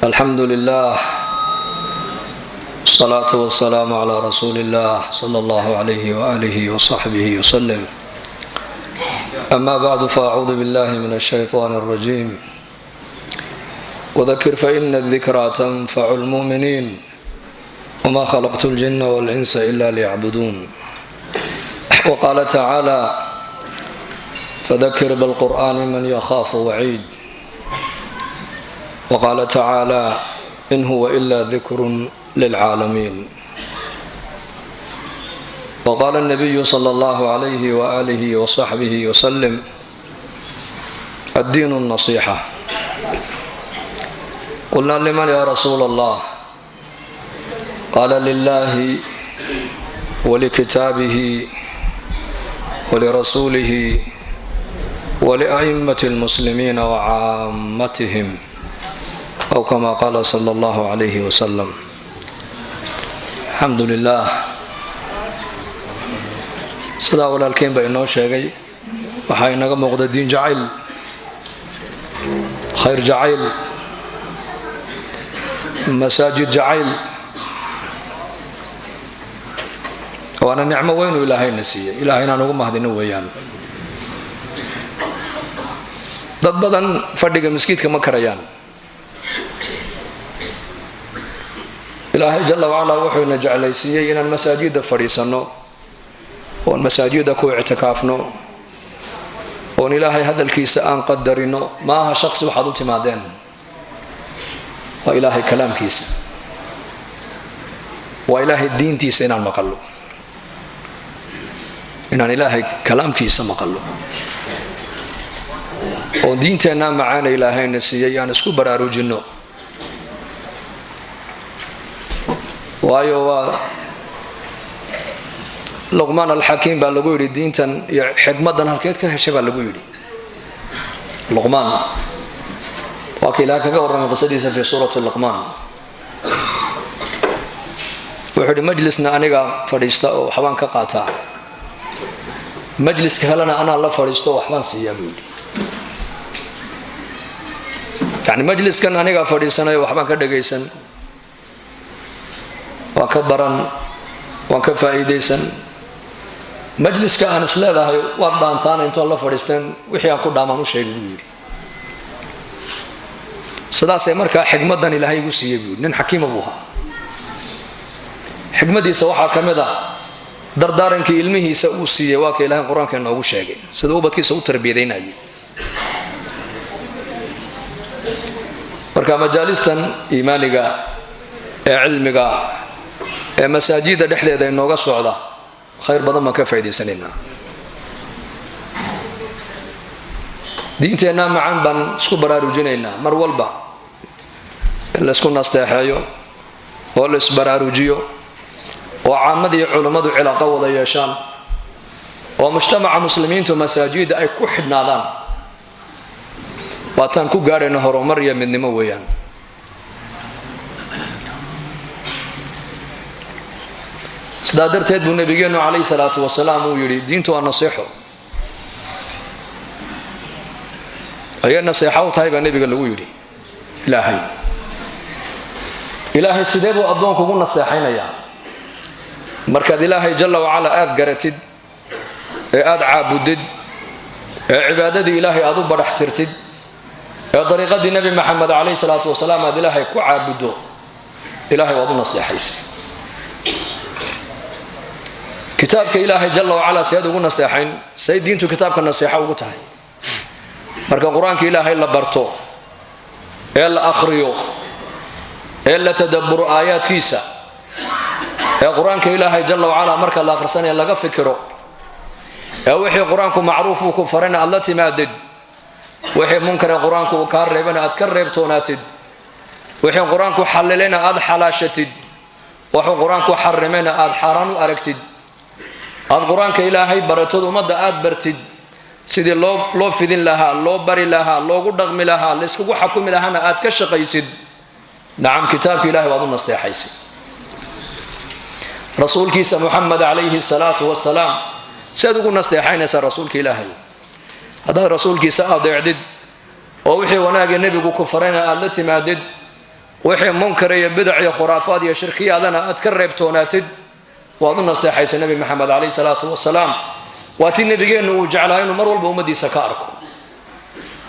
Alxamdu lilah wsalaatu wasalaamu calaa rasuuli illah sala allahu alayhi waalihi wasaxbihi wasalim. Ama bacdu, faacuudu billahi min alshaytaan alrajiim. Wadakir faina adikraa tanfacu lmuuminiin, wma khalaqtu ljina walinsa ila liyacbuduun. Waqaala tacaala: fadakir bilqur'aani man yakhaafu waciid. Waqaala tacaala: in huwa ila dikrun lilcaalamiin. Waqaala nabiyu sala allahu alayhi waalihi wasaxbihi wasalim: addiin nasiixa. Qulna liman ya rasuula allah? Qaala: lilahi walikitaabihi walirasuulihi walia'immati lmuslimiina wacaammatihim, aw kama qaala sala allahu calayhi wasalam. Alxamdu lilah. Sidaa walaalkeen baa inoo sheegay, waxaa inaga muuqda diin jacayl, khayr jacayl, masaajid jacayl. Waana nicmo weynuu ilaahayna siiyey. Ilahay inaan ugu mahdino weeyaan. Dad badan fadhiga maskiidka ma karayaan. Ilaahay jala wacalaa wuxuu ina jeclaysiiyey inaan masaajidda fadhiisanno, oon masaajidda ku ictikaafno, oon ilaahay hadalkiisa aan qadarino. Maaha shaqsi waxaad u timaadeen, waa ilaahay kalaamkiisa, waa ilaahay diintiisa inaan maqallo, inaan ilaahay kalaamkiisa maqallo, oon diinteennaa macaana ilaahayna siiyey aan isku baraarujinno. Waayo, waa Luqmaan Alxakiim baa lagu yidhi: "Diintan iyo xikmaddan halkeed ka heshay?" baa lagu yidhi. Luqmaan waa ka ilaah kaga warramay qisadiisa fii suurati Luqmaan. Wuxuu yidhi: "Majlisna aniga fadhiista oo waxbaan ka qaataa, majliska kalena anaa la fadhiisto oo waxbaan siiyaa," buu yidhi. Yacni majliskan anigaa fadhiisanayo, waxbaan ka dhagaysan, waan ka baran, waan ka faa'iidaysan. Majliska aan is leedahay waad dhaantaana intoon la fadhiisteen, wixii aan ku dhaamaan u sheegay, buu yidhi. Sidaasay markaa xikmaddan ilaahay igu siiyey, buu yidhi. Nin xakiima buu ahaa. Xikmaddiisa waxaa ka mid ah dardaarankii ilmihiisa uu siiyey. Waa ka ilahay qur-aanka inoogu sheegay sida ubadkiisa u tarbiyadaynayay. Marka majaalistan iimaaniga ee cilmiga ee masaajidda dhexdeeda inooga socda, khayr badan baan ka faa'idaysanaynaa. Diinteennaa macaan baan isku baraarujinaynaa. Mar walba in laysku nasteexeeyo oo la isbaraarujiyo, oo caamadii culummadu cilaaqo wada yeeshaan, oo mujtamaca muslimiintu masaajidda ay ku xidhnaadaan, waataan ku gaadhayno horumar iyo midnimo weeyaan. Sidaa darteed buu nabigeennu calayhi salaatu wasalaam uu yidhi: "Diintu waa nasiixo." Ayay nasiixo u tahay, baa nebiga lagu yidhi. Ilaahay, ilaahay sidee buu addoonku ugu naseexaynayaa? Markaad ilaahay jalla wacala aada garatid ee aada caabudid, ee cibaadadii ilaahay aada u badhax tirtid, ee dariiqadii Nebi Maxamed calayhi salaatu wasalaam aad ilaahay ku caabuddo, ilahay waad u naseexaysay. Kitaabka ilaahay jalla wacalaa seed ugu naseexayn? Say diintu kitaabka naseexo ugu tahay? Marka qur-aanka ilaahay la barto ee la akhriyo ee la tadabburo aayaadkiisa, ee qur-aanka ilaahay jalla wacalaa marka la akhrisanaya laga fikiro, ee wixii qur-aanku macruuf uu ku farana aad la timaadid, wixii munkare qur-aanku uu kaa reebana aad ka reebtoonaatid, wixii qur-aanku xallilayna aad xalaashatid, wuxuu qur-aanku xarimayna aad xaaraan u aragtid, aad qur-aanka ilaahay baratod, ummadda aad bartid sidii loo fidin lahaa, loo bari lahaa, loogu dhaqmi lahaa, layskugu xakumi lahaana aad ka shaqaysid, nacam, kitaabka ilahay waad u nasteexaysay. Rasuulkiisa Muxamed calayhi salaatu wasalaam siaad ugu nasteexaynaysaa rasuulka ilaahay? Haddaad rasuulkiisa adeecdid oo wixii wanaagee nebigu ku farayna aad la timaadid, Wixii munkar iyo bidac iyo khuraafaad iyo shirkiyaadana aad ka reebtoonaatid, waad u nasteexaysa. Nebi Maxamed calayhi salaatu wasalaam waa tii nebigeennu uu jeclaa inuu mar walba ummaddiisa ka arko.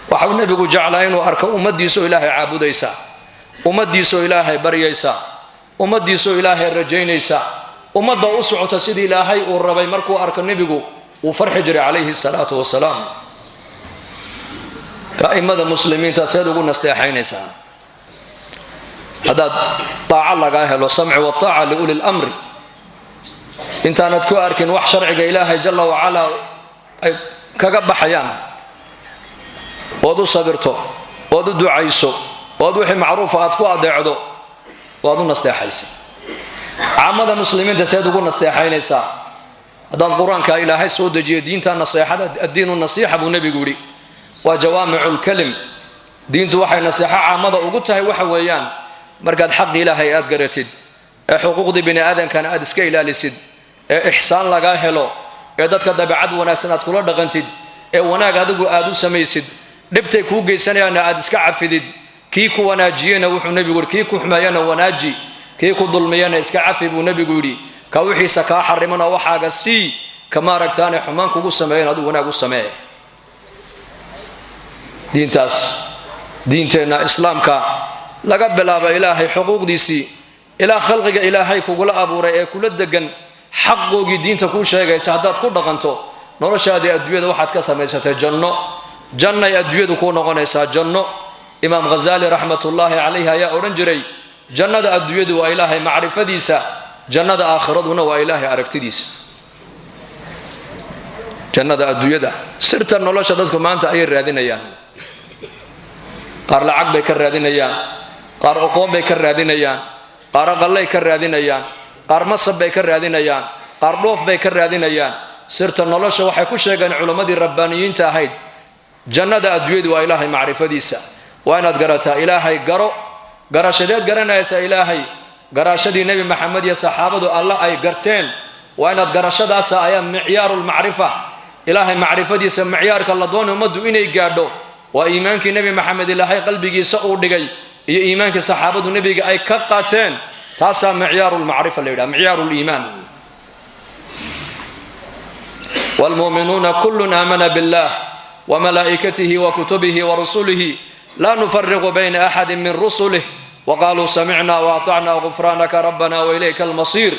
Waxau nebigu jeclaa inuu arko ummaddiisoo Ilaahay caabudaysa, ummaddiisoo Ilaahay baryaysa, ummaddiisoo Ilaahay rajaynaysa, ummadda u socota sidii Ilaahay uu rabay. Markuu arko nebigu wuu farxi jiray calayhi salaatu wasalaam. A'immada muslimiinta seed ugu nasteexaynaysaa? Haddaad daaco lagaa helo, samci wataaca liuli lamri, intaanad ku arkin wax sharciga Ilaahay jalla wacalaa ay kaga baxayaan, ood u sabirto, ood u ducayso, ood wixii macruufa aad ku adeecdo, waad u nasteexaysa. Caamada muslimiinta seed ugu nasteexaynaysaa? Haddaad Qur-aanka Ilaahay soo dejiyo, diinta naseexada, addiinu nasiixa buu nebigu yidhi, waa jawaamicu lkalim. Diintu waxay naseexo caamada ugu tahay waxa weeyaan markaad xaqi Ilaahay aad garatid, ee xuquuqdii bini aadamkana aad iska ilaalisid, ee ixsaan lagaa helo, ee dadka dabeecad wanaagsan aad kula dhaqantid, ee wanaag adigu aad u samaysid, dhibtay kuu geysanayaanna aad iska cafidid. Kii ku wanaajiyena, wuxuu nebigu yidhi, kii ku xumeeyana wanaaji, kii ku dulmiyana iska cafi buu nebigu yidhi. Ka wixiisa kaa xarimana waxaaga sii, ka maaragtaane xumaan kugu sameeyan adigu wanaag u samee. Diintaas, diinteenna Islaamka, laga bilaabo Ilaahay xuquuqdiisii ilaa khalqiga Ilaahay kugula abuuray ee kula degan xaqoogii, diinta kuu sheegaysa haddaad ku dhaqanto, noloshaadii adduunyada waxaad ka samaysatay janno. Jannay adduunyadu kuu noqonaysaa janno. Imaam Ghazaali raxmatullaahi calayhi ayaa odhan jiray, jannada adduunyadu waa Ilaahay macrifadiisa, jannada aakhiraduna waa Ilaahay aragtidiisa. Jannada adduunyada, sirta nolosha dadku maanta ayay raadinayaan. Qaar lacag bay ka raadinayaan, qaar oqoon bay ka raadinayaan, qaar aqallay ka raadinayaan, qaar masab bay ka raadinayaan, qaar dhoof bay ka raadinayaan. Sirta nolosha waxay ku sheegeen culimmadii rabbaaniyiinta ahayd, jannada adduunyadu waa Ilaahay macrifadiisa. Waa inaad garataa Ilaahay. Garo. Garashadeed garanaysaa Ilaahay? Garashadii Nebi Maxamed iyo saxaabadu Alla ay garteen waa inaad garashadaasa ayaa micyaarulmacrifa. Ilaahay macrifadiisa micyaarka la doonay ummaddu inay gaadho waa iimaankii Nebi Maxamed Ilaahay qalbigiisa uu dhigay iyo iimaankii saxaabadu nebiga ay ka qaateen. Taasaa micyaarulmacrifa la yidhaha, micyaaruliimaan. Waalmu'minuuna kullun aamana billah wamalaa'ikatihi wa kutubihi wa rusulihi laa nufariqu bayna axadin min rusulih waqaaluu samicna waatacna gufraanaka rabbana wailayka almasiir.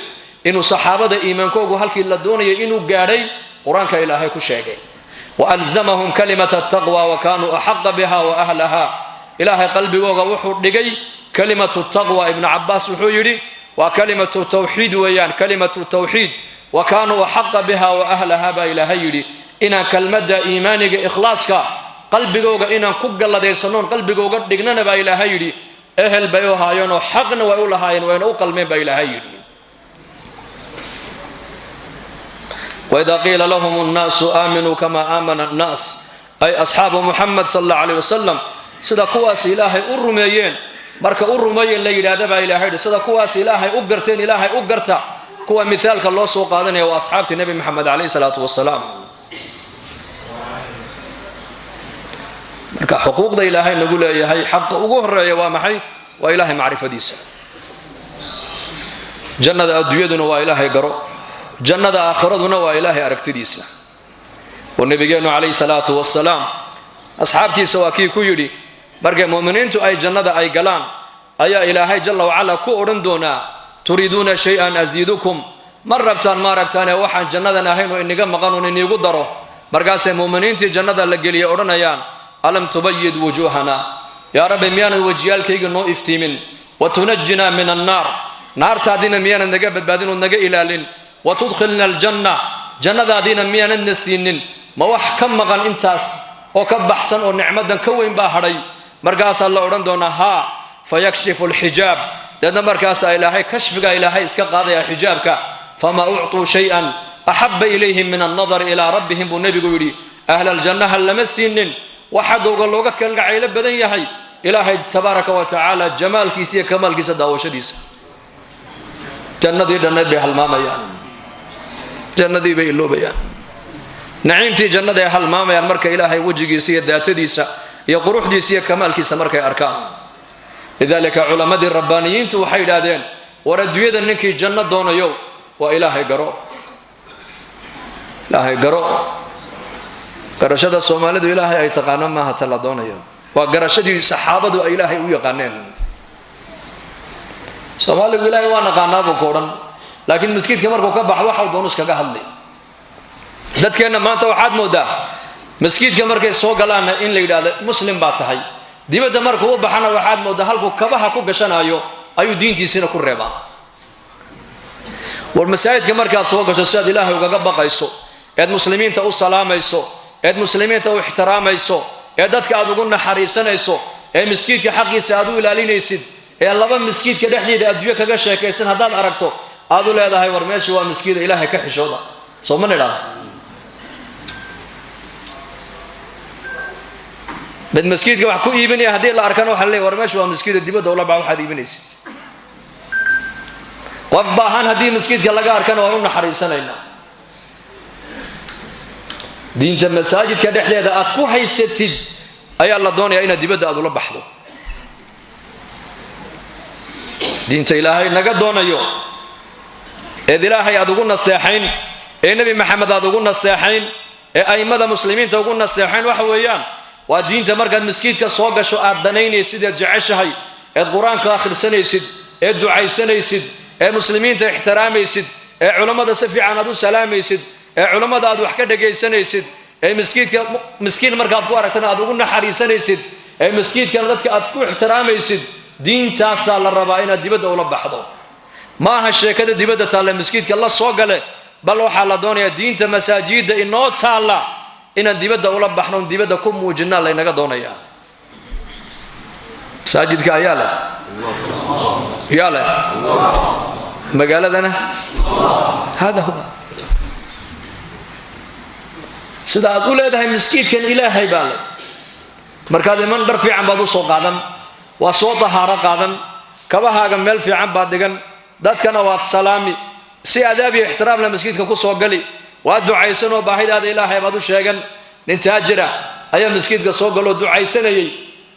Inuu saxaabada iimaankoogu halkii la doonayay inuu gaadhay Qur-aanka Ilaahay ku sheegay. Waalzamahum kalimata taqwa wa kaanuu axaqa biha wa ahlaha. Ilaahay qalbigooga wuxuu dhigay kalimatu taqwa. Ibnu Cabaas wuxuu yidhi waa kalimatu tawxiid weeyaan, kalimatu tawxiid. Wa kaanuu axaqa biha wa ahlaha baa Ilaahay yidhi. Inaan kelmadda iimaaniga ikhlaaska qalbigooga inaan ku galladaysannoon qalbigooga dhignana baa Ilaahay yidhi, ehel bay u ahaayeenoo xaqna way u lahaayeen, wayna u qalmeen baa Ilaahay yidhi. Waidaa qiila lahum nnaasu aaminuu kamaa aamana annaas, ay asxaabu Muxamed sal alla aleyh wasalam, sida kuwaas Ilaahay u rumeeyeen marka u rumeeyeen la yidhaahda baa Ilahay yidhi, sida kuwaas Ilaahay u garteen Ilaahay u garta. Kuwa mithaalka loo soo qaadanaya waa asxaabtii Nebi Maxamed caleyhi salaatu wasalaam. Marka xuquuqda Ilaahay nagu leeyahay xaqa ugu horeeya waa maxay? Waa Ilaahay macrifadiisa. Jannada adduunyaduna waa Ilaahay garo, jannada aakhiraduna waa Ilaahay aragtidiisa. Oo nebigeennu calayhi salaatu wasalaam asxaabtiisa waa kii ku yidhi, markay mu'miniintu ay jannada ay galaan ayaa Ilaahay jalla wacala ku odhan doonaa, turiiduuna shay-an asiidukum? Ma rabtaan maaragtaane waxaan jannadan ahayn oo iniga maqan oon iniigu daro? Markaasay mu'miniintii jannada la geliyay odhanayaan, alam tubayid wujuuhana yaa Rabbi, miyaanad wejiyaalkayga noo iftiimin? Wa tunajinaa min annaar, naartaadiina miyaanad naga badbaadin ood naga ilaalin? Wa tudkhilna aljanna, jannadaadiina miyaanadna siinin? Ma wax ka maqan intaas oo ka baxsan oo nicmadan ka weyn baa hadhay? Markaasaa la odhan doonaa haa. Fayakshifu alxijaab, deedna markaasaa Ilaahay kashfiga Ilaahay iska qaadaya xijaabka. Famaa uctuu shay-an axabba ilayhim min annadari ilaa rabbihim buu nebigu yidhi. Ahlaljannaha lama siinin wax xaggooga looga kalgacaylo badan yahay Ilaahay tabaaraka wa tacaala jamaalkiisa iyo kamaalkiisa daawashadiisa. Jannadii dhannayd bay halmaamayaan, jannadii bay iloobayaan, naciimtii jannada ay halmaamayaan marka Ilaahay wejigiisa iyo daatadiisa iyo quruxdiisa iyo kamaalkiisa markay arkaan. Lidaalika culammadii rabbaaniyiintu waxay yidhaahdeen, war adduunyada ninkii janno doonayo waa Ilaahay garo, Ilaahay garo. Garashada Soomaalidu Ilaahay ay taqaano maaha ta la doonayo, waa garashadii saxaabadu ay Ilaahay u yaqaaneen. Soomaaligu Ilaahay waa naqaanaa buu ku odhan, laakiin maskiidka markuu ka baxo waxau doono iskaga hadli. Dadkeenna maanta waxaad moodaa maskiidka markay soo galaanna in la yidhaahdo muslim baa tahay, dibadda markuu u baxana waxaad moodaa halkuu kabaha ku gashanaayo ayuu diintiisina ku reebaa. War masaajidka markaad soo gasho, sidaad Ilaahay ugaga baqayso, eed muslimiinta u salaamayso, eed muslimiinta u ixtiraamayso, ee dadka aad ugu naxariisanayso, ee miskiidka xaqiisa aad u ilaalinaysid, ee laba miskiidka dhexdeeda adduunyo kaga sheekaysan haddaad aragto aad u leedahay war meeshii waa miskiida, Ilaahay ka xishooda, soo ma nidhaahdo? Mid maskiidka wax ku iibinaya haddii la arkana waxa leeyahy war meesha waa maskiida, dibadda ula bax waxaad iibinaysid. Qof baahan haddii maskiidka laga arkana waan u naxariisanaynaa. Diinta masaajidka dhexdeeda aad ku haysatid ayaa la doonayaa inaad dibadda aad ula baxdo. Diinta Ilaahay naga doonayo eed Ilaahay aad ugu nasteexayn, ee Nebi Maxamed aad ugu nasteexayn, ee a'immada muslimiinta ugu nasteexayn, waxa weeyaan waa diinta markaad maskiidka soo gasho aad danaynaysid, eed jeceshahay, eed Qur-aanka akhrisanaysid, eed ducaysanaysid, ee muslimiinta ixtiraamaysid, ee culammada si fiican aad u salaamaysid, ee culammada aad wax ka dhagaysanaysid, ee maskiidka miskiin markaad ku aragtana aad ugu naxariisanaysid, ee maskiidkana dadka aad ku ixtiraamaysid. Diintaasaa la rabaa inaad dibadda ula baxdo. Ma aha sheekada dibadda taalla maskiidka la soo gale, bal waxaa la doonayaa diinta masaajidda inoo taalla inaan dibadda ula baxno, dibadda ku muujinaa laynaga doonayaa. Masaajidka ayaa leh, yaa leh magaaladana, hada huwa. Sida aad u leedahay maskiidkan Ilaahay baa leh, markaad iman dhar fiican baad u soo qaadan, waa soo tahaaro qaadan, kabahaaga meel fiican baad dhigan, dadkana waad salaami, si adaab iyo ixtiraam leh maskiidka ku soo gali, waad ducaysanoo baahidaada Ilaahay baad u sheegan. Nin taajira ayaa maskiidka soo galoo ducaysanayay.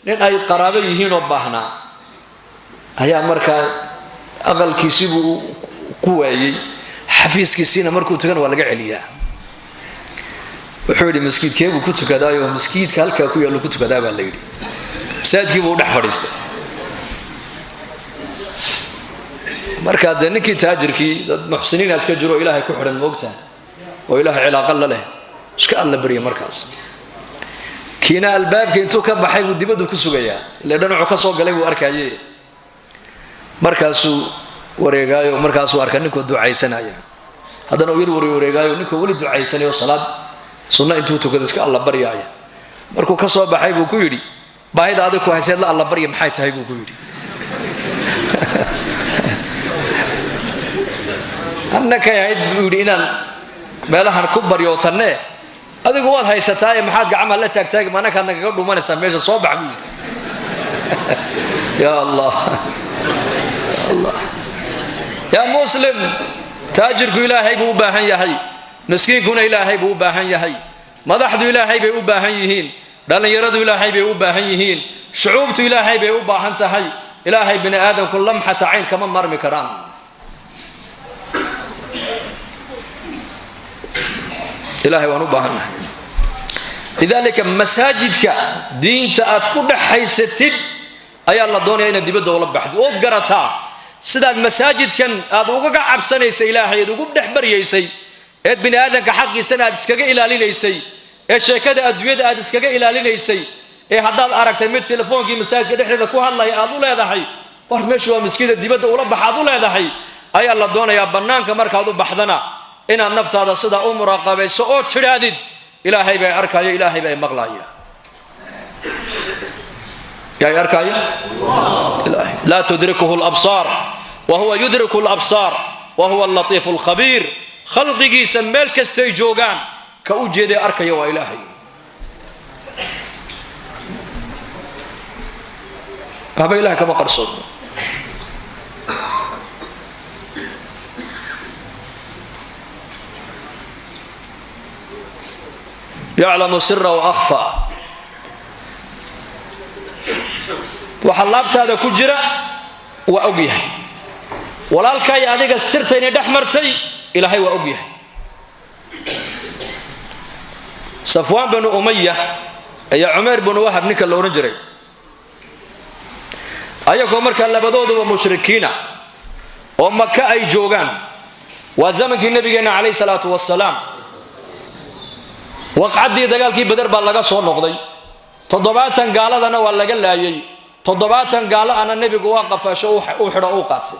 Nin ay qaraabo yihiin oo baahnaa ayaa markaa aqalkiisibuu ku waayey, xafiiskiisiina markuu tagana waa laga celiyaa. Wuxuu yidhi maskiidkee buu ku tukadaayo? Maskiidka halkaa ku yaallo ku tukadaa baa la yidhi. Masaajidkii buu u dhex fadhiistay. Markaa dee ninkii taajirkii, dad muxsiniina iska jiro oo Ilaahay ku xidhan, moogtaha, oo Ilaahay cilaaqa la leh, iska alla barya. Markaas kiina albaabka intuu ka baxay buu dibaddu ku sugayaa, ile dhanacu ka soo galay buu arkaye. Markaasuu wareegaayo, markaasuu arkaa ninkoo ducaysanaya. Haddana uu yar wareegaayo, ninkoo weli ducaysanayo, salaad sunno intuu tukada iska alla baryaaya. Markuu ka soo baxay buu ku yidhi, baahida adig ku hayseed la alla barya maxay tahay? Buu ku yidhi. Annakay ahayd, buu yidhi, inaan meelahan ku baryootanne, adigu waad haysataaye, maxaad gacmaha la taagtaagi? Manakaad nagaga dhumanaysaa meesha, soo bax, buu yidhi. Ya Allah, Allah, yaa muslim, taajirku Ilaahay buu u baahan yahay, miskiinkuna Ilaahay buu u baahan yahay, madaxdu Ilaahay bay u baahan yihiin, dhallinyaradu Ilaahay bay u baahan yihiin, shucuubtu Ilaahay bay u baahan tahay. Ilaahay bini aadamku lamxata cayn kama maarmi karaan. Ilahay waan u baahannahay. Lidaalika masaajidka diinta aad ku dhex haysatid ayaa la doonaya inaad dibadda ula baxdid, ood garataa sidaad masaajidkan aad ugaga cabsanaysa Ilaahay, eed ugu dhex baryaysay, eed bini aadamka xaqiisana aad iskaga ilaalinaysay, ee sheekada adduunyada aad iskaga ilaalinaysay, ee haddaad aragtay mid telefoonkii masaajidka dhexdeeda ku hadlaya aad u leedahay war meeshu waa maskiida, dibadda ula bax aad u leedahay, ayaa la doonayaa bannaanka markaad u baxdana inaad naftaada sidaa u muraaqabayso oo tidhaahdid Ilaahay bay arkaya, Ilaahay bay maqlaya, yaay arkaya. Ilaahay laa tudrikuhu alabsaar wa huwa yudriku alabsaar wa huwa allatiifu alkhabiir. Khalqigiisa meel kastay joogaan ka u jeeday arkaya waa Ilaahay. Waxba Ilahay kama qarsoon. Yaclamu sira wa akhfa. Waxa laabtaada ku jira waa og yahay. Walaalkay adiga sirta inay dhex martay Ilaahay waa og yahay. Safwaan banu Umaya ayaa Cumayr banu Wahab ninka la odhan jiray, ayagoo markaa labadooduba mushrikiina oo Maka ay joogaan, waa zamankii nabigeenna calayhi salaatu wasalaam. Waqcaddii dagaalkii Beder baa laga soo noqday, 70 gaaladana waa laga laayay, 70 gaalo ana nebigu waa qafaasho, u xidho, uu qaatay.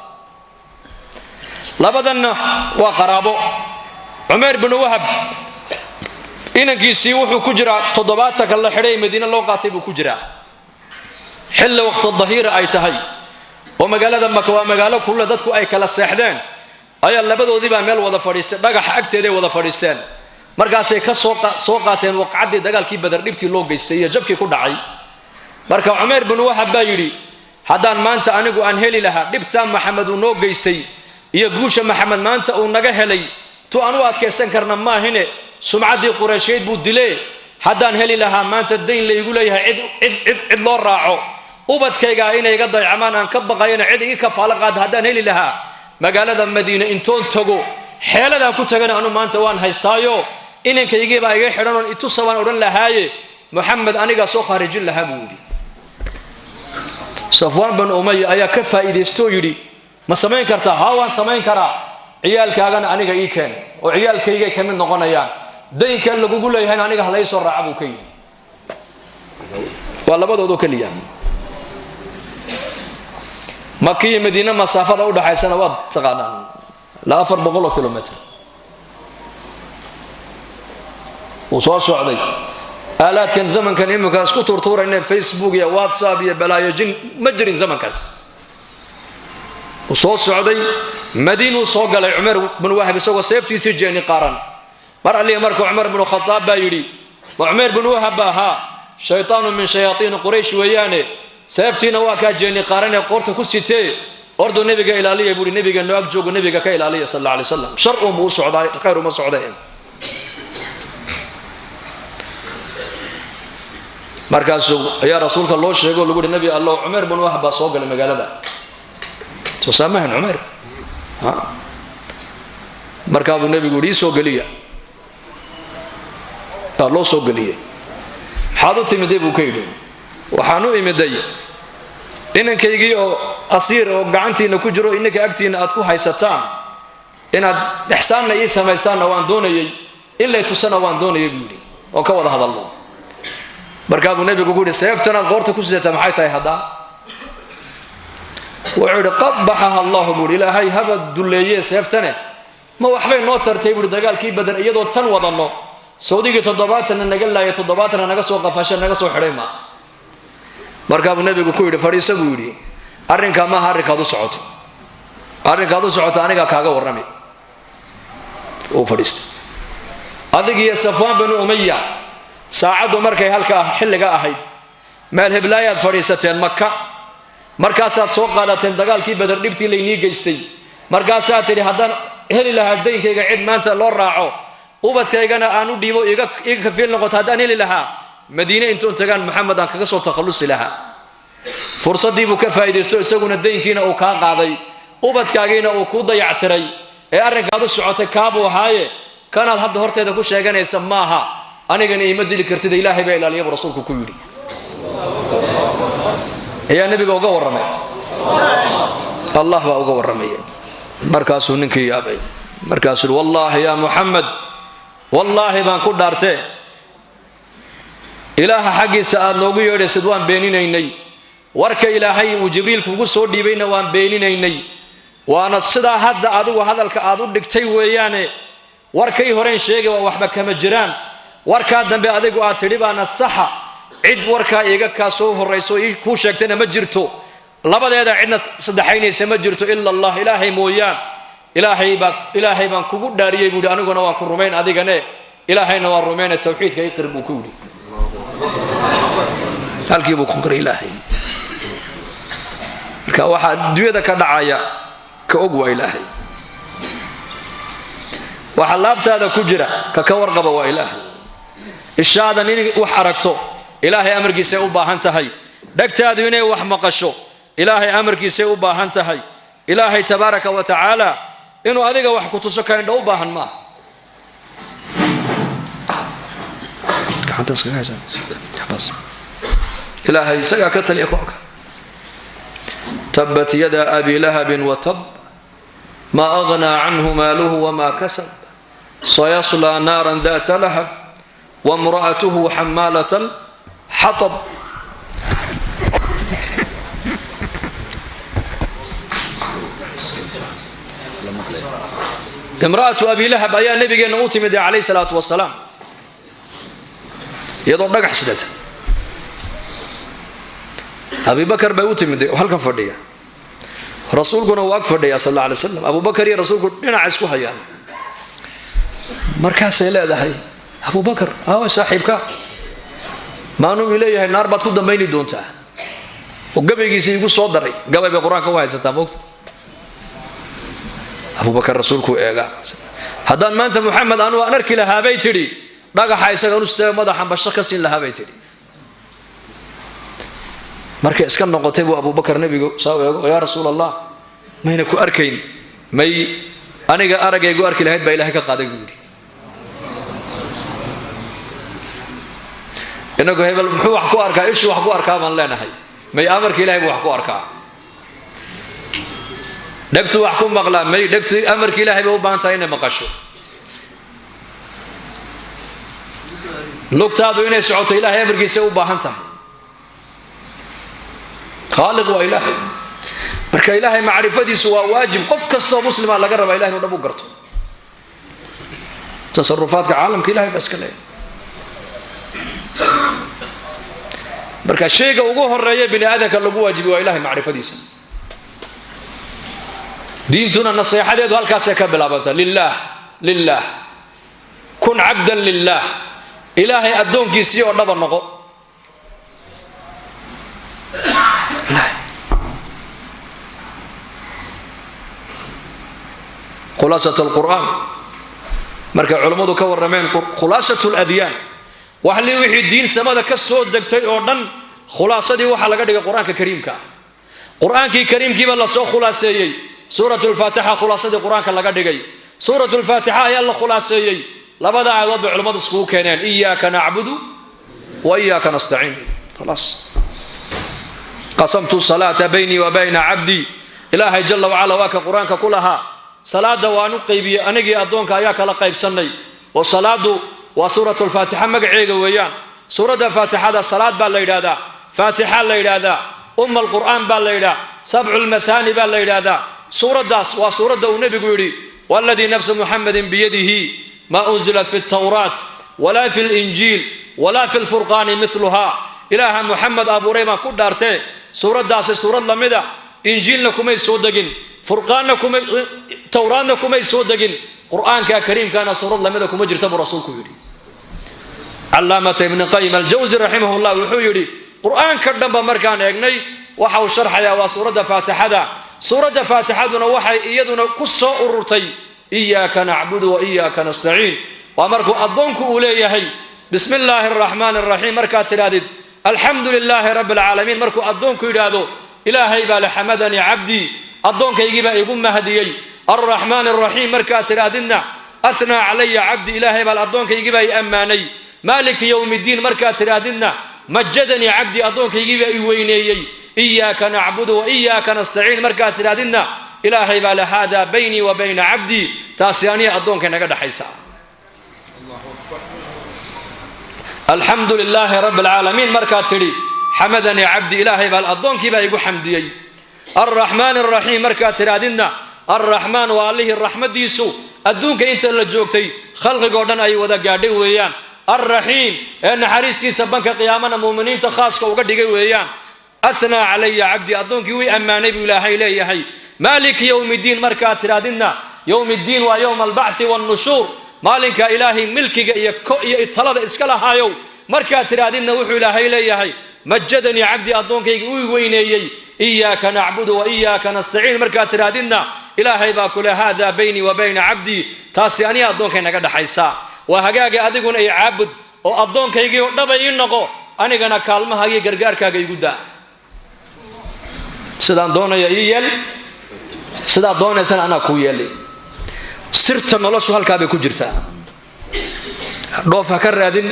Labadanna waa qaraabo. Cumayr binu Wahab inankiisii wuxuu ku jiraa 70-ka la xidhay ee Madiine loo qaatay buu ku jiraa. Xilli waqti dahiira ay tahay oo magaalada Maka waa magaalo kulle dadku ay kala seexdeen, ayaa labadoodiibaa meel wada fadhiistay, dhagaxa agteeday wada fadhiisteen. Markaasay ka soo qaateen waqcaddii dagaalkii Bader, dhibtii loo geystay iyo jabkii ku dhacay. Marka Cumayr binu Wahab baa yidhi, haddaan maanta anigu aan heli lahaa dhibtaa Maxamed uu noo geystay iyo guusha Maxamed maanta uu naga helay, tu aan u adkaysan karna maahine, sumcaddii Qureysheed buu dilee, haddaan heli lahaa maanta dayn laygu leeyahay cid cid cid cid loo raaco, ubadkaygaa inay iga daycamaan aan ka baqayana cid ii kafaalo qaada haddaan heli lahaa, magaalada Madiine intoon tago xeeladaan ku tagana anu maanta waan haystaayo, inankaygiibaa iga xidhan oon itusa baan odhan lahaaye, Moxamed anigaa soo khaarijin lahaa, buu yidhi. Safwaan banu Umaya ayaa ka faa'iidaysto oo yidhi, ma samayn kartaa? Haa, waan samayn karaa. Ciyaalkaagana aniga ii keen oo ciyaalkaygay ka mid noqonayaan, daynka lagugu leeyahayna aniga halay soo raaca, buu ka yidhi. Waa labadoodoo keliya. Maka iyo Madiine masaafada udhaxaysana waad taqaanaan, ilaa 400 kilomitr wuu soo socday. Aalaadkan zamankan iminka isku turtuurayne, Facebook iyo WhatsApp iyo balaayo jin, ma jirin zamankaas. Wuu soo socday, Madiinuu soo galay Cumar binu Wahab isagoo seeftiisii jeeni qaaran. Mar allihi marka Cumar binu Khadaab baa yidhi, ma Cumayr binu Wahab ba ahaa? Shaytaanu min shayaaiini Quraysh weeyaane, seeftiina waa kaa jeeni qaaranee qoorta ku sitee, orduu nebiga ilaaliya, buuhi. Nebiga noo ag joogo, nebiga ka ilaaliya sal alla alay slam, shar uunbuu u socdaa, khayr uma socdeen. Markaasuu ayaa rasuulka loo sheego, lagu yihi, nabi allow, Cumayr binu Wahab baa soo galay magaalada. Soo saamahan Cumayr? Markaa buu nebigu yidhi, ii soo geliya. Aa loo soo geliyey. Maxaad u timiday, buu ka yidhi. Waxaan u imiday inankaygii oo asiir oo gacantiina ku jiro, inanka agtiina aad ku haysataan, inaad ixsaanna ii samaysaanna waan doonayey, in lay tusana waan doonayay, buu yidhi, oon ka wada hadalno. Markaa buu nebigu ku yidhi, seeftanaad qoorta ku sidataa maxay tahay haddaa? Wuxuu yidhi, qabaxaha allahu, buu yidhi, Ilaahay haba dulleeye seeftane, ma waxbay noo tartay, buuhi, dagaalkii Badan iyadoo tan wadanno, sawdigii 70-na naga laaya, 70-na naga soo qafasha, naga soo xidhay maa. Markaa buu nebigu ku yidhi, fadhiisa, buu yidhi, arrinkaa maaha arrinkaad u socoto, arrinkaad u socoto anigaa kaaga warrami. Uu fadhiistay. Adigiyo Safwaan banu Umaya saacaddu markay halkaa xilliga ahayd meel heblaayaad fadhiisateen Maka, markaasaad soo qaadateen dagaalkii Bader dhibtii laynii geystay. Markaasaad tidhi, haddaan heli lahaa daynkayga cid maanta loo raaco, ubadkaygana aan u dhiibo, iga kafiil noqoto haddaan heli lahaa, Madiine intuun tagaan Maxamed aan kaga soo takhallusi lahaa. Fursaddii buu ka faa'iidaysto, isaguna daynkiina uu kaa qaaday, ubadkaagiina uu kuu dayactiray. Ee arrinkaad u socotay kaabuu ahaaye, kanaad hadda horteeda ku sheeganaysa maaha, anigana iima dili kartida, Ilaahay baa ilaaliya, buu rasuulku ku yidhi. Ayaa nebiga uga warramay, Allah baa uga warramaya. Markaasuu ninkii yaabay. Markaasuu, wallaahi yaa Muxamed, wallaahi baan ku dhaartee, Ilaaha xaggiisa aad noogu yeedhaysid waan beeninaynay, warka Ilaahay uu Jibriil kugu soo dhiibayna waan beeninaynay, waana sidaa hadda adigu hadalka aad u dhigtay weeyaane. Warkay horeen sheegay waa waxba kama jiraan, warkaa dambe adigu aad tidhi baana saxa. Cid warkaa iiga kaa soo horrayso kuu sheegtayna ma jirto, labadeeda cidna saddexaynaysa ma jirto ila Allah, Ilaahay mooyaan. Ilaahay baa, Ilaahay baan kugu dhaariyey, buu yidhi, aniguna waan ku rumayn adigane, Ilaahayna waan rumayna, tawxiidka iqir, buu ku yidhi. Halkii buu ku qiray Ilaahay. Marka waxaa adduunyada ka dhacaya ka og waa Ilaahay, waxa laabtaada ku jira ka warqaba waa Ilaahay. Ishaadan in wax aragto Ilaahay amarkiisay u baahan tahay. Dhegtaadu inay wax maqasho Ilaahay amarkiisay u baahan tahay. Ilaahay tabaaraka wa tacaala inuu adiga wax ku tuso ka indho u baahan maaha. Ilaahay isagaa ka taliya koonka. Tabbat yada abi lahabin watab, maa aghnaa canhu maaluhu wamaa kasab, sayaslaa naaran daata lahab, wamra'atuhu xamaalat alxatab. Imra'atu abi lahab ayaa nabigeenna u timid calayhi salaatu wasalaam iyadoo dhagax sidata. Abibakar bay u timid, halkan fadhiya, rasuulkuna uu ag fadhiyaa sal alla alay slam. Abubakar iyo rasuulku dhinaca isku hayaan. Markaasay leedahay, Abubakar, aawa saaxiibka? Maanuu leeyahay naar baad ku dambayni doontaa, oo gabaygiisa igu soo daray. Gabay bay qur-aanka u haysataa moogta. Abubakar rasuulkuu eegaa. Haddaan maanta Muxamed anu aan arki lahaa, bay tidhi, dhagaxa isaga nustee madaxan basho ka siin lahaa, bay tidhi. Markay iska noqotay buu Abubakar nebigu saa eego. Yaa Rasuul Allah, mayna ku arkayn? May, aniga araggaygu arki lahayd baa Ilahay ka qaaday, buu yidhi. Inagu hebel muxuu wax ku arkaa, ishuu wax ku arkaa baan leenahay. May, amarka Ilahay buu wax ku arkaa. Dhegtu wax ku maqlaa? May, dhegtu amarka Ilahay bay u baahan tahay inay maqasho. Lugtaadu inay socoto Ilahay amarkiisay u baahan tahay. Khaaliq waa Ilaahay. Marka Ilaahay macrifadiisu waa waajib, qof kastoo muslima laga rabaa ilahay inuu dhab u garto. Tasarufaadka caalamka Ilahay baa iska leeyahay. Marka shayga ugu horeeya bini aadamka lagu waajibiy waa Ilahay macrifadiisa. Diintuna naseexadeedu halkaasay ka bilaabanta. Lilah, lilah, kun cabdan lilah, Ilaahay addoonkiisii oo dhaba noqo. Khulaasat alqur'aan markay culammadu ka warrameen, khulaasat ladyaan, waxli wixii diin samada ka soo degtay oo dhan, khulaasadii waxaa laga dhigay qur-aanka kariimka. Qur-aankii kariimkiiba lasoo khulaaseeyey. Suurat lfaatixa khulaasadii qur-aanka laga dhigay. Suurat lfaatixa ayaa la khulaaseeyey. Labada aayadood bay culimmadu iskugu keeneen: iyaaka nacbudu wa iyaaka nastaciin. Khalaas, qasamtu salaata baynii wa bayna cabdii. Ilaahay jala wacala waa ka qur-aanka ku lahaa: salaada waan u qaybiyey, anigii addoonka ayaa kala qaybsannay. Oo salaadu waa suurat lfaatixa magaceega weeyaan. Suuradda faatixada salaad baa la yidhaahdaa, faatixa la yidhaahdaa, umma alqur'aan baa la yidhaha, sabcu lmathaani baa la yidhaahdaa. Suuraddaas waa suuradda uu nebigu yidhi: waladii nafsu Muxamedin biyadihi, maa unzilat fi ltawraat walaa fi linjiil walaa fi lfurqaani miluhaa. Ilaaha Muxamed abuuray baan ku dhaartee, suuraddaasi suurad lamida Injiilna kumay soo degin, furqaanna kumay, Towraadna kumay soo degin, Qur-aanka kariimkana suurad lamida kuma jirta, buu rasuulku yidhi. Calaamata Ibni Qayim Aljawsi raximah llah wuxuu yidhi: qur-aanka dhanba markaan eegnay, waxa uu sharxayaa waa suuradda faatixada. Suuradda faatixaduna waxay iyaduna ku soo ururtay iyaaka nacbudu wa iyaaka nastaciin. Waa markuu addoonku uu leeyahay bismi illaahi araxmaani araxiim, markaad tidhahdid alxamdu lilaahi rabbi alcaalamiin, markuu addoonku yidhaahdo Ilaahay baa la xamadanii cabdii, addoonkaygii baa igu mahdiyey. Alraxmaan araxiim markaad tidhaahdidna ahnaa calaya cabdi, Ilaahay baa addoonkaygii baa i ammaanay. Maaliki yowmi ddiin markaad tidhaahdidna majadanii cabdi, addoonkaygii baa i weyneeyey. Iyaaka nacbudu wa iyaaka nastaciin markaad tidhahdidna Ilaahay baa la haadaa baynii wa bayna cabdii, taasi aniya addoonkay naga dhexaysa. Alxamdu lilaahi rabbi alcaalamiin markaad tidhi xamadanii cabdi, Ilaahay baa addoonkii baa igu xamdiyey. Alraxmaan araxiim markaad tidhaahdidna alraxmaan waa allihii raxmaddiisu adduunka inta la joogtay khalqigoo dhan ay wada gaadhay weeyaan. Alraxiim ee naxariistiisa banka qiyaamana muuminiinta khaaska uga dhigay weeyaan. Ahnaa calaya cabdi, addoonkii wii ammaanay buu Ilaahay leeyahay. Maaliki yowmi ddiin markaad tidhaahdidna yowm ddiin waa yowma albacthi wannushuur, maalinka Ilaahay milkiga iyo ko iyo talada iska lahaayow markaad tidhaahdidna wuxuu Ilaahay leeyahay majadanii cabdi, addoonkayga uu weyneeyey. Iyaaka nacbudu wa iyaaka nastaciin markaad tidhaahdidna Ilaahay baa kule haadaa baynii wa bayna cabdii, taasi aniga addoonkay naga dhexaysaa. Waa hagaaga, adiguna i caabud oo addoonkaygii oo dhaba ii noqo, anigana kaalmahaagiyo gargaarkaaga igu daa. Sidaan doonaya ii yeel, sidaad doonaysana anaa kuu yeelay. Sirta noloshu halkaa bay ku jirtaa. Dhoof ha ka raadin,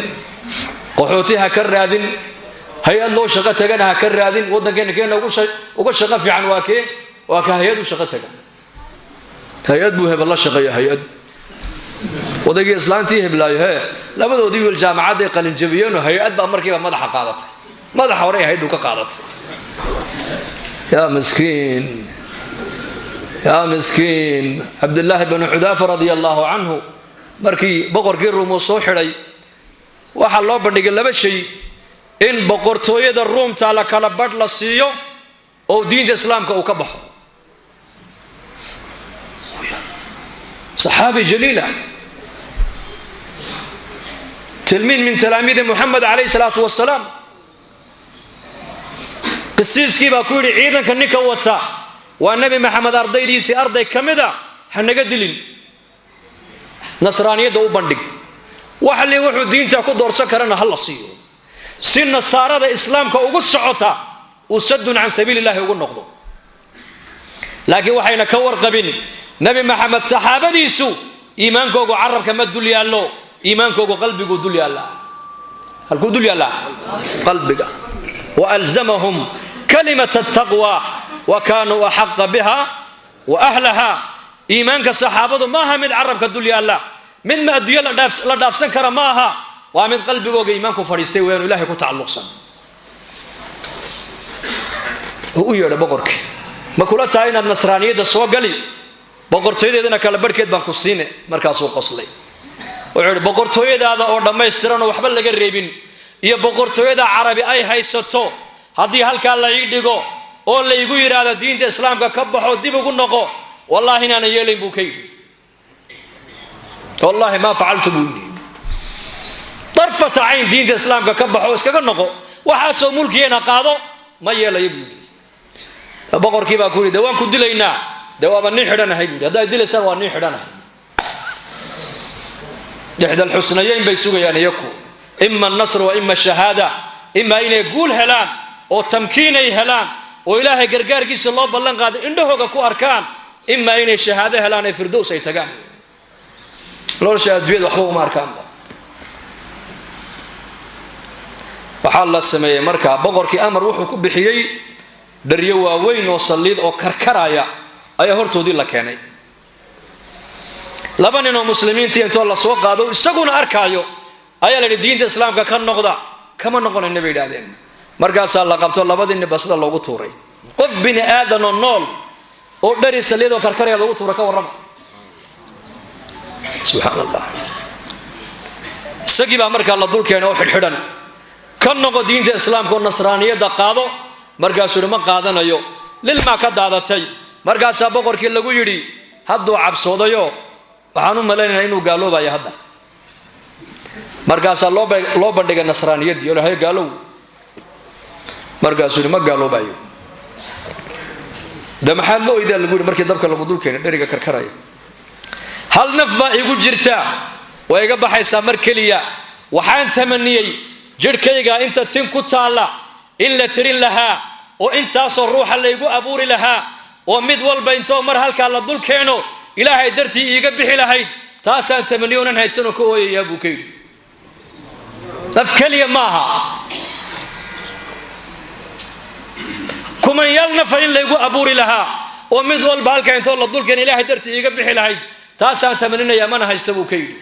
qaxooti ha ka raadin, hay-ad loo shaqo tagana ha ka raadin. Waddankeena keena uga shaqo fiican waa kee? Waa ka hay-ad u shaqo taga. Hay-ad buu hebel la shaqeeya, hay-ad odaygii islaantii heblaayo hee labadoodii wiil jaamacadday qalinjabiyeenoo hay-ad baa markiiba madaxa qaadatay, madaxa horey hay-addu ka qaadatay. Yaa miskiin, yaa miskiin. Cabdillaahi bnu Xudaafa radia allaahu canhu markii boqorkii Ruum uu soo xidhay, waxaa loo bandhigay laba shay: in boqortooyada Ruumta la kala badh la siiyo oo diinta Islaamka uu ka baxo. Saxaabi jaliila, tilmiid min talaamiidi Muxamed calayhi salaatu wasalaam. Qisiiskii baa ku yidhi, ciidanka ninka wata waa Nebi Maxamed ardaydiisii arday ka mid a, ha naga dilin, nasraaniyadda u bandhig, waxli wuxuu diinta ku doorsan karana ha la siiyo, si nasaarada Islaamka ugu socota uu sadun can sabiili illahi ugu noqdo. Laakiin waxayna ka warqabin Nebi Maxamed saxaabadiisu iimaankoogu carabka ma dul yaallo, iimaankoogu qalbiguu dul yaallaa. Halkuu dul yaallaa? Qalbiga. Wa alzamahum kalimat altaqwa wa kaanuu axaqa biha wa ahlaha. Iimaanka saxaabadu maaha mid carabka dul yaalla, mid ma adduunyo la dhaafsan kara ma aha, waa mid qalbigooga iimaanku fadhiistay weyaanu Ilahay ku tacalluqsan. Oo u yeedha boqorkii, ma kula tahay inaad nasraaniyadda soo gali, boqortooyadeedana kala barhkeed baan ku siine? Markaasuu qoslay, wuxuu idhi, boqortooyadaada oo dhammaystiranoo waxba laga reebin iyo boqortooyada Carabi ay haysato haddii halkaa la ii dhigo oo laygu yidhaahdo diinta Islaamka ka baxo, dib ugu noqo, wallaahi inaanan yeelayn, buu ka yidhi. Wallaahi maa facaltu, buu yidhi, darfata cayn. Diinta Islaamka ka baxo, iskaga noqo, waxaasoo mulkigeena qaado, ma yeelayo, buu yidhi. Boqorkii baa ku yidhi, de waan ku dilaynaa. De waaba nin xidhanahay, buu yidhi. Haddaad dilaysaan waa nin xidhanahay. Ixda alxusnayeyn bay sugayaan iyaku: ima annasr wa ima shahaada. Ima inay guul helaan oo tamkiinay helaan oo Ilaahay gargaarkiisa loo ballan qaaday indhahooga ku arkaan, ima inay shahaado helaan ee firdows ay tagaan. Nolosha adduunyada waxba uma arkaanba. Waxaa la sameeyey markaa boqorkii amar wuxuu ku bixiyey, dharyo waaweyn oo saliid oo karkaraya ayaa hortoodii la keenay. Laba nin oo muslimiintii intoo la soo qaado, isaguna arkaayo, ayaa la yidhi, diinta Islaamka ka noqda. Kama noqonayna, bay yidhahdeen. Markaasaa la qabto, labadii ninba sida loogu tuuray. Qof bini aadan oo nool oo dhari saliid oo karkaraya loogu tuura, ka warrama? Subxaan Allah. Isagii baa markaa la dul keenay oo xidhxidhan. Ka noqo diinta Islaamka oo nasraaniyadda qaado. Markaasuu yidhi, ma qaadanayo. Lilmaa ka daadatay. Markaasaa boqorkii lagu yidhi, hadduu cabsoodayo, waxaan u malaynaynaa inuu gaaloobayo hadda. Markaasaa loo bandhigay nasraaniyaddii oo hay gaalow. Markaasuu yidhi, ma gaaloobayo. De maxaad la oydaa, lagu yidhi, markii dabka lagu dul keenay dheriga karkaraya? Hal naf baa igu jirta, way iga baxaysaa mar keliya. Waxaan tamaniyey jidhkayga inta tin ku taalla in la tirin lahaa oo intaasoo ruuxa laygu abuuri lahaa oo mid walba intoo mar halkaa la dul keeno Ilaahay dartii iiga bixi lahayd. Taasaan tamaniyo onan haysanoo ka ooyayaa, buu ka yidhi. Naf keliya maaha, kumanyaal nafa in laygu abuuri lahaa oo mid walba halkaa intoo la dul keeno Ilaahay dartii iiga bixi lahayd, taasaan tamaninayaa, mana haysta, buu ka yidhi.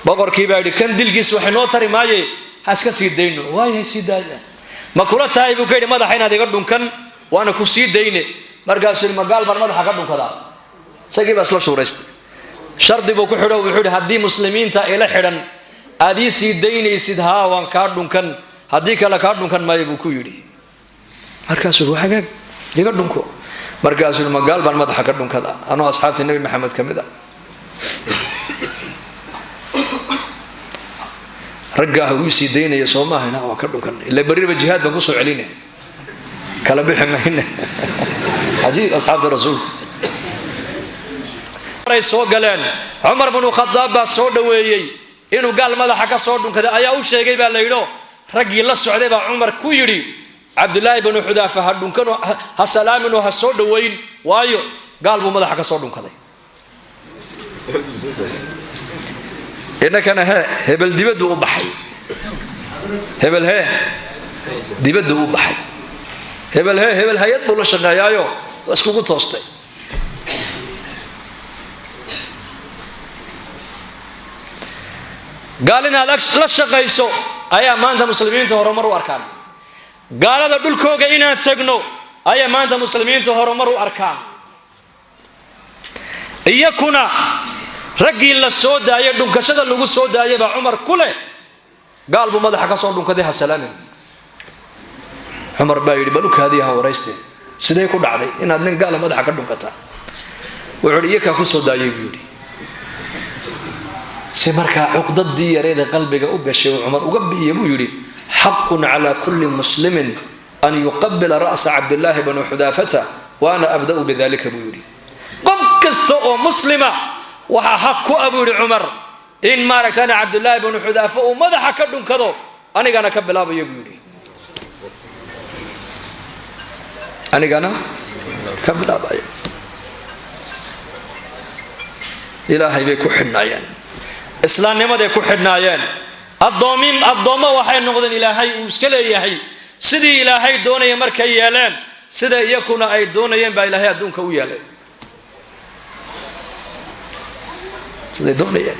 Boqorkii baa yidhi, kan dilkiis waxay noo tari maaye, ha iska sii dayno. Waayahay, sii daaya. Ma kula tahay, buu ka yidhi, madaxa inaad iga dhunkan waana ku sii dayne? Markaasuu yidhi, magaal baan madaxa ka dhunkadaa? Isagii baa isla shuuraystay. Shardi buu ku xidho, wuxuu yidhi, haddii muslimiinta ila xidhan aad ii sii daynaysid, haa, waan kaa dhunkan, haddii kale kaa dhunkan maayo, buu ku yidhi. Markaasuu yidhi, hagaag, iga dhunko. Markaasuu yidhi, magaal baan madaxa ka dhunkada anoo asxaabtii Nebi Maxamed ka mid a? Raggaah uu sii daynaya soo maahayna, waan ka dhunkan, ila berriba jihaad baan kusoo celinay, kala bixi mayna. Cajiib, asxaabta rasuulka ay soo galeen. Cumar bnu Khadaab baa soo dhoweeyey. Inuu gaal madaxa ka soo dhunkaday ayaa u sheegay, baa la yidho. Raggii la socday baa Cumar ku yidhi, Cabdilaahi binu Xudaafa ha dhunkanoo ha salaaminoo ha soo dhowayn, waayo gaal buu madaxa ka soo dhunkaday. Innakana hee hebel dibaddu u baxay, hebel hee dibaddu u baxay, hebel hee hebel hay-ad buu la shaqeeyaayo waa iskugu toostay. Gaal inaad la shaqayso ayaa maanta muslimiinta horumar u arkaan. Gaalada dhulkooga inaan tagno ayaa maanta muslimiinta horumar u arkaan. Iyakuna raggii la soo daayay, dhunkashada lagu soo daayay baa Cumar ku leh gaal buu madaxa ka soo dhunkaday, ha salaamin. Cumar baa yidhi bal u kaadiya ha warayste, sidee ku dhacday inaad nin gaala madaxa ka dhunkataa? Wuxuu yidhi iyakaa ku soo daayay buu yidhi. Si markaa cuqdadii yareeda qalbiga u gashay uu Cumar uga bi'iya buu yidhi xaqun calaa kulli muslimin an yuqabila ra'sa Cabdillaahi bni Xudaafata wa ana abda'u bidalika buu yidhi. Qof kasta oo muslima waxaa xaq ku ah buu yidhi Cumar in maaragtana Cabdillaahi bnu Xudaafa uu madaxa ka dhunkado, anigana ka bilaabayo buu yidhi, anigana ka bilaabayo. Ilaahay bay ku xidhnaayeen, islaamnimaday ku xidhnaayeen. Addoommo waxay noqdeen Ilaahay uu iska leeyahay. Sidii Ilaahay doonaya markay yeeleen, sida iyakuna ay doonayeen baa Ilaahay adduunka u yeelay siday doonayeen.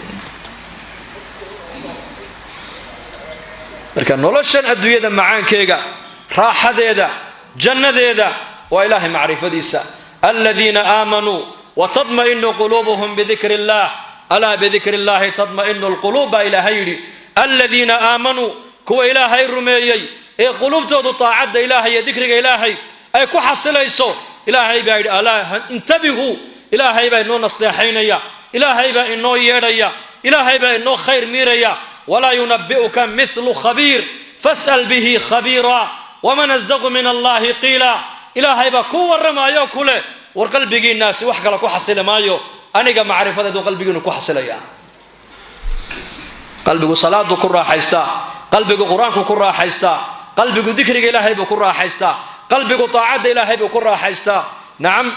Marka noloshan adduunyada macaankeega, raaxadeeda, jannadeeda waa Ilaahay macrifadiisa. Aladiina aamanuu watadma'inu quluubuhum bidikri illaah, alaa bidikri illaahi tadma'inu lquluub baa Ilaahay yidhi. Aladiina aamanuu, kuwa Ilaahay rumeeyey ee quluubtoodu taacadda Ilaahay iyo dikriga Ilaahay ay ku xasilayso, Ilaahay baa yidhi alaa intabihuu. Ilaahay baa inoo nasteexaynaya, Ilaahay baa inoo yeedhaya, Ilaahay baa inoo khayr miiraya. Walaa yunabi'uka mithlu khabiir fas'al bihi khabiira waman asdaqu min allahi qiila. Ilaahay baa ku warramayo ku leh war qalbigiinnaasi wax kale ku xasili maayo, aniga macrifadeedu qalbigiinu ku xasilaya. Qalbigu salaadu ku raaxaystaa, qalbigu qur-aanku ku raaxaystaa, qalbigu dikriga Ilaahay buu ku raaxaystaa, qalbigu taacadda Ilaahay buu ku raaxaystaa. Nacam,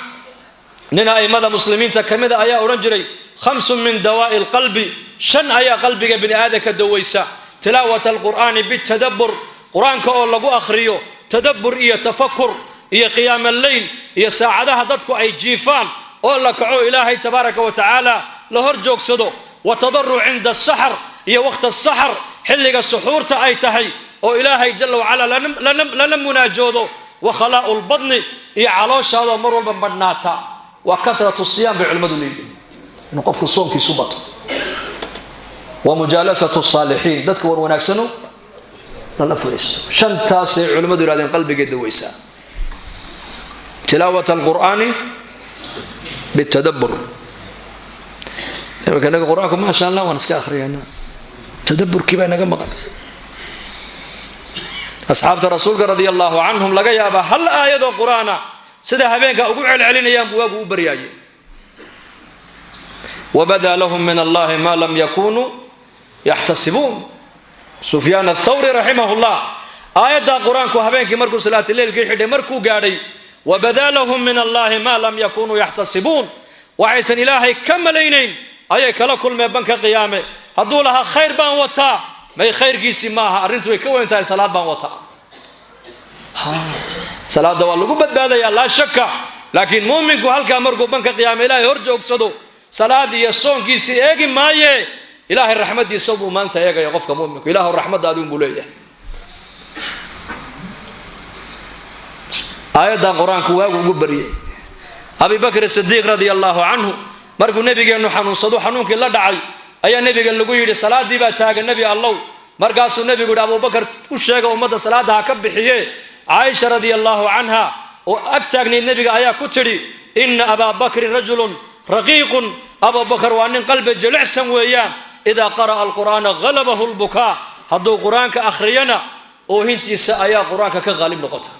nin a'immada muslimiinta ka mida ayaa odhan jiray 5 min dawaa'i alqalbi, 5 ayaa qalbiga bini aadamka dawaysa. Tilaawat alqur'aani bitadabbur, qur-aanka oo lagu akhriyo tadabbur iyo tafakur, iyo qiyaam alleyl, iyo saacadaha dadku ay jiifaan oo la kaco Ilaahay tabaaraka wa tacaala la hor joogsado, wa tadaruc cinda asaxar, iyo waqta asaxar xilliga suxuurta ay tahay oo Ilaahay jalla wacala lala munaajoodo, wa khalaa'u lbadni, iyo calooshaadoo mar walba madhnaata. Waa kathratu siyaam bay culimmadu leeyihiin, inuu qofku soonkiisu bato. Wa mujaalasatu saalixiin, dadka war wanaagsano lala fadhiisto. 5taasay culimmadu yidhahdeen qalbigay dawaysaa. Tilaawat alqur'aani bitadabbur. Imanka inaga qur-aanku maasha Allah waan iska akhriyaynaa, tadabburkii baa inaga maqan. Asxaabta rasuulka radia allahu canhum laga yaabaa hal aayadoo qur-aana sida habeenka ugu celcelinayaan buu waagu u baryaayay. Wabadaa lahum min allahi ma lam yakunuu yaxtasibuun. Sufyaan athawri raximah llah aayaddaa qur-aanku habeenkii markuu salaatileylkii xidhay markuu gaadhay wabadaa lahum min allahi ma lam yakunuu yaxtasibuun, waxaysan Ilaahay ka malaynayn ayay kala kulmeen banka qiyaame. Hadduu lahaa khayr baan wataa, may khayrkiisii maaha, arrintu way ka weyn tahay, salaad baan wataa. Salaadda waa lagu badbaadayaa laa shaka, laakiin muuminku halkaa markuu banka qiyaame Ilaahay hor joogsado, salaad iyo soonkiisii eegi maaye, Ilaahay raxmaddiisa buu maanta eegaya qofka muuminku. Ilaahu raxmaddaadi unbuu leeyahay. Aayaddan qur-aanku waagu ugu baryay. Abi Bakr Sidiiq radia allahu canhu markuu nabigeennu xanuunsado, xanuunkii la dhacay ayaa nebiga lagu yidhi salaaddii baa taagan nebi allow. Markaasuu nebigu yidhi Abubakar u sheega ummadda salaadda ha ka bixiye. Caaisha radia allahu canha oo ag taagnayd nebiga ayaa ku tidhi ina abaa bakrin rajulun raqiiqun, Abubakar waa nin qalbi jilicsan weeyaan, idaa qara'a alqur'aana halabahu lbukaa, hadduu qur-aanka akhriyana oohintiisa ayaa qur-aanka ka qaalib noqota.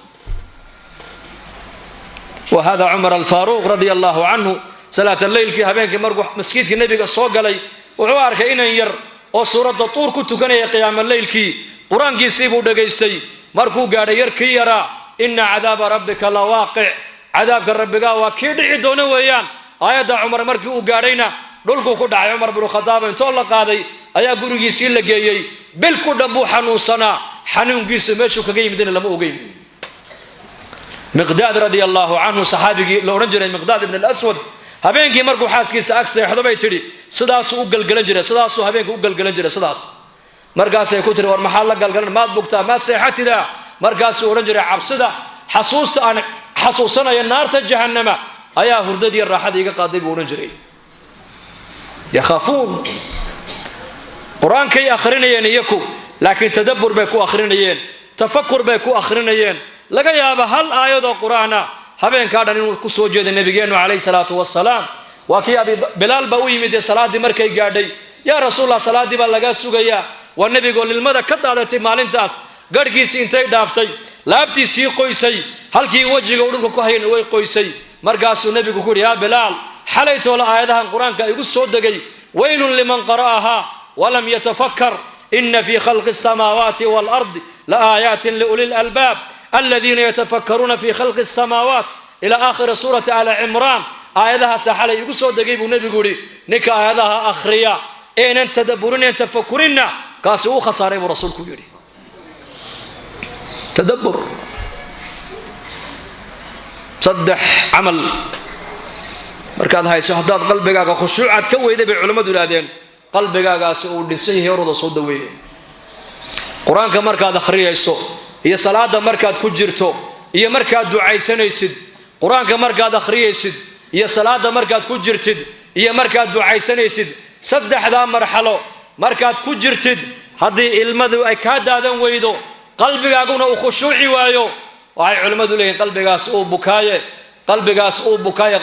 Wa hada Cumar alfaaruuq radia allahu canhu salaata leylkii habeenkii markuu maskiidkii nebiga soo galay wuxuu arkay inan yar oo suuradda Tuur ku tukanaya qiyaama leylkii. Qur-aankiisii buu dhegaystay. Markuu gaadhay yarkii yaraa, "Ina cadaaba rabbika la waaqic," cadaabka rabbigaa waa kii dhici doona weeyaan. Aayadda Cumar markii uu gaadhayna dhulkuu ku dhacay. Cumar binu Khadaab intoo la qaaday ayaa gurigiisii la geeyey. Bil ku dhan buu xanuunsanaa, xanuunkiisu meeshuu kaga yimidna lama ogeyn. Miqdaad radia allaahu canhu, saxaabigii la odhan jiray Miqdaad ibn alaswad, habeenkii markuu xaaskiisa ag seexdo bay tidhi, sidaasuu u galgalan jiray, sidaasuu habeenka u galgalan jiray sidaas. Markaasay ku tiri, "War maxaad la galgalan? Maad bugtaa? Maad seexatidaa?" Markaasuu odhan jiray, "Cabsida, xasuusta aan xasuusanaya naarta Jahannama ayaa hurdadii raaxada iga qaaday," buu odhan jiray. Yakhaafuun, qur-aankay akhrinayeen iyaku, laakiin tadabbur bay ku akhrinayeen, tafakur bay ku akhrinayeen. Laga yaaba hal aayadoo qur-aana habeenkaa dhan inuu ku soo jeeday. Nabigeennu calayhi salaatu wasalaam waa kii Abi Bilaal baa u yimid ee salaaddii markay gaadhay, "Yaa Rasuulallah, salaaddii baa lagaa sugayaa." Waa nebigoo lilmada ka daadatay maalintaas, garhkiisii intay dhaaftay laabtiisii qoysay, halkii wejiga uu dhulka ku hayana way qoysay. Markaasuu nebigu ku yidhi, "Yaa Bilaal, xalaytoola aayadahan qur-aanka igu soo degay, weylun liman qara'ahaa walam yatafakar, ina fii khalqi asamaawaati waalardi la aayaatin liuli lalbaab aladiina yatafakkaruuna fii khalqi asamaawaat, ila aakhiri suurati Aali Cimraan. Aayadahaasa xalay igu soo degay," buu nebigu yidhi. "Ninka aayadaha akhriya eenan tadabburineen tafakurinna, kaasi uu khasaaray," buu rasuulku yidhi. Tadabbur, saddex camal markaad hayso, haddaad qalbigaaga khushuucaad ka weyday, bay culimmadu yidhahdeen, qalbigaagaasi uu dhinsan yahay, orada soo daweeye. Qur-aanka markaad akhriyayso iyo salaada markaad ku jirto iyo markaad ducaysanaysid, qur-aanka markaad akhriyaysid iyo salaada markaad ku jirtid iyo markaad ducaysanaysid, saddexdaa marxalo markaad ku jirtid, haddii ilmadu ay kaa daadan weydo, qalbigaaguna uu khushuuci waayo, waxay culimmadu leeyihin qalbigaas uu bukaaye, qalbigaas uu bukaaye,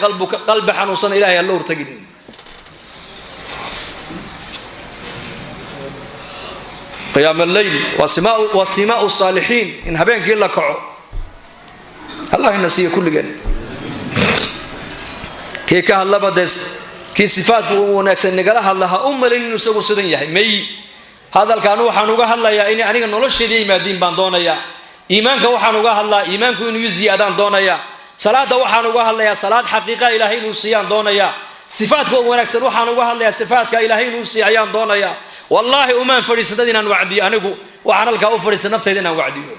qalbi xanuunsana Ilahay aan la hortagin. Qiyaam alleyl waa simaau saalixiin, in habeenkii la kaco. Allah ina siiyo kulligeen. Kii ka hadlaba dee, kii sifaadku u wanaagsan nagala hadla, ha u malin inuu isagu sidan yahay. May, hadalkaanu waxaan uga hadlayaa inay aniga nolosheeda yimaadiin baan doonayaa. Iimaanka waxaan uga hadlaa iimaanku inuu ziyaadaan doonayaa. Salaada waxaan uga hadlayaa salaad xaqiiqa Ilaahay inuu siiyaan doonayaa. Sifaadka wanaagsan waxaan uga hadlayaa sifaadka Ilaahay inuu siiya ayaan doonayaa. Wallaahi umaan fadhiisan dad inaan wacdiyo, anigu waxaan halkaa u fadhiisan naftayda inaan wacdiyo.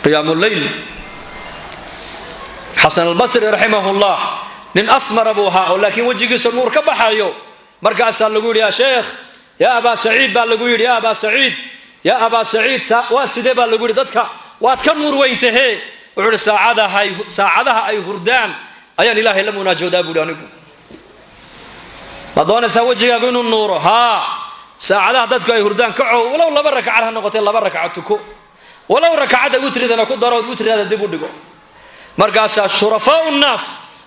Qiyaam lleyl, Xasan Albasri raximahullah nin asmara buu ahaa oo laakiin wejigiisa nuur ka baxayo. Markaasaa lagu yidhi, "Yaa sheekh, yaa Abaa Saciid," baa lagu yidhi, "yaa Abaa Saciid, yaa Abaa Saciid, waa sidee?" baa lagu yidhi, "dadka waad ka nuur weyntahee." Wuxuu ihi, "Saacadaha ay hurdaan ayaan Ilaahay la munaajoodaa," buuhi. "Anigu ma doonaysaa wejigaagu inuu nuuro? Haa, saacadaha dadku ay hurdaan kaco, walow laba rakacad ha noqotee, laba rakaco tuko, walow rakacadda witridana ku daro, witridaada dib u dhigo." Markaasaa shurafaau nnaas,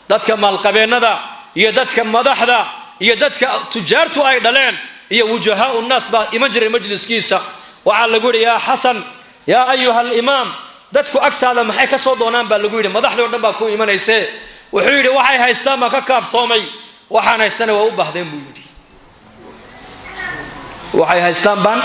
dadka maalqabeennada iyo dadka madaxda iyo dadka tujaartu ay dhaleen iyo wujahaau nnaas baa iman jiray majliskiisa. Waxaa lagu yidhi, "Yaa Xasan, yaa ayuha alimaam, dadku agtaada maxay ka soo doonaan?" baa lagu yidhi. "Madaxdii o dhan baa ku imanaysee." Wuxuu yidhi, "Waxay haystaan baan ka kaaftoomay, waxaan haystana waa u baahdeen," buu yidhi. Waxay haystaan baan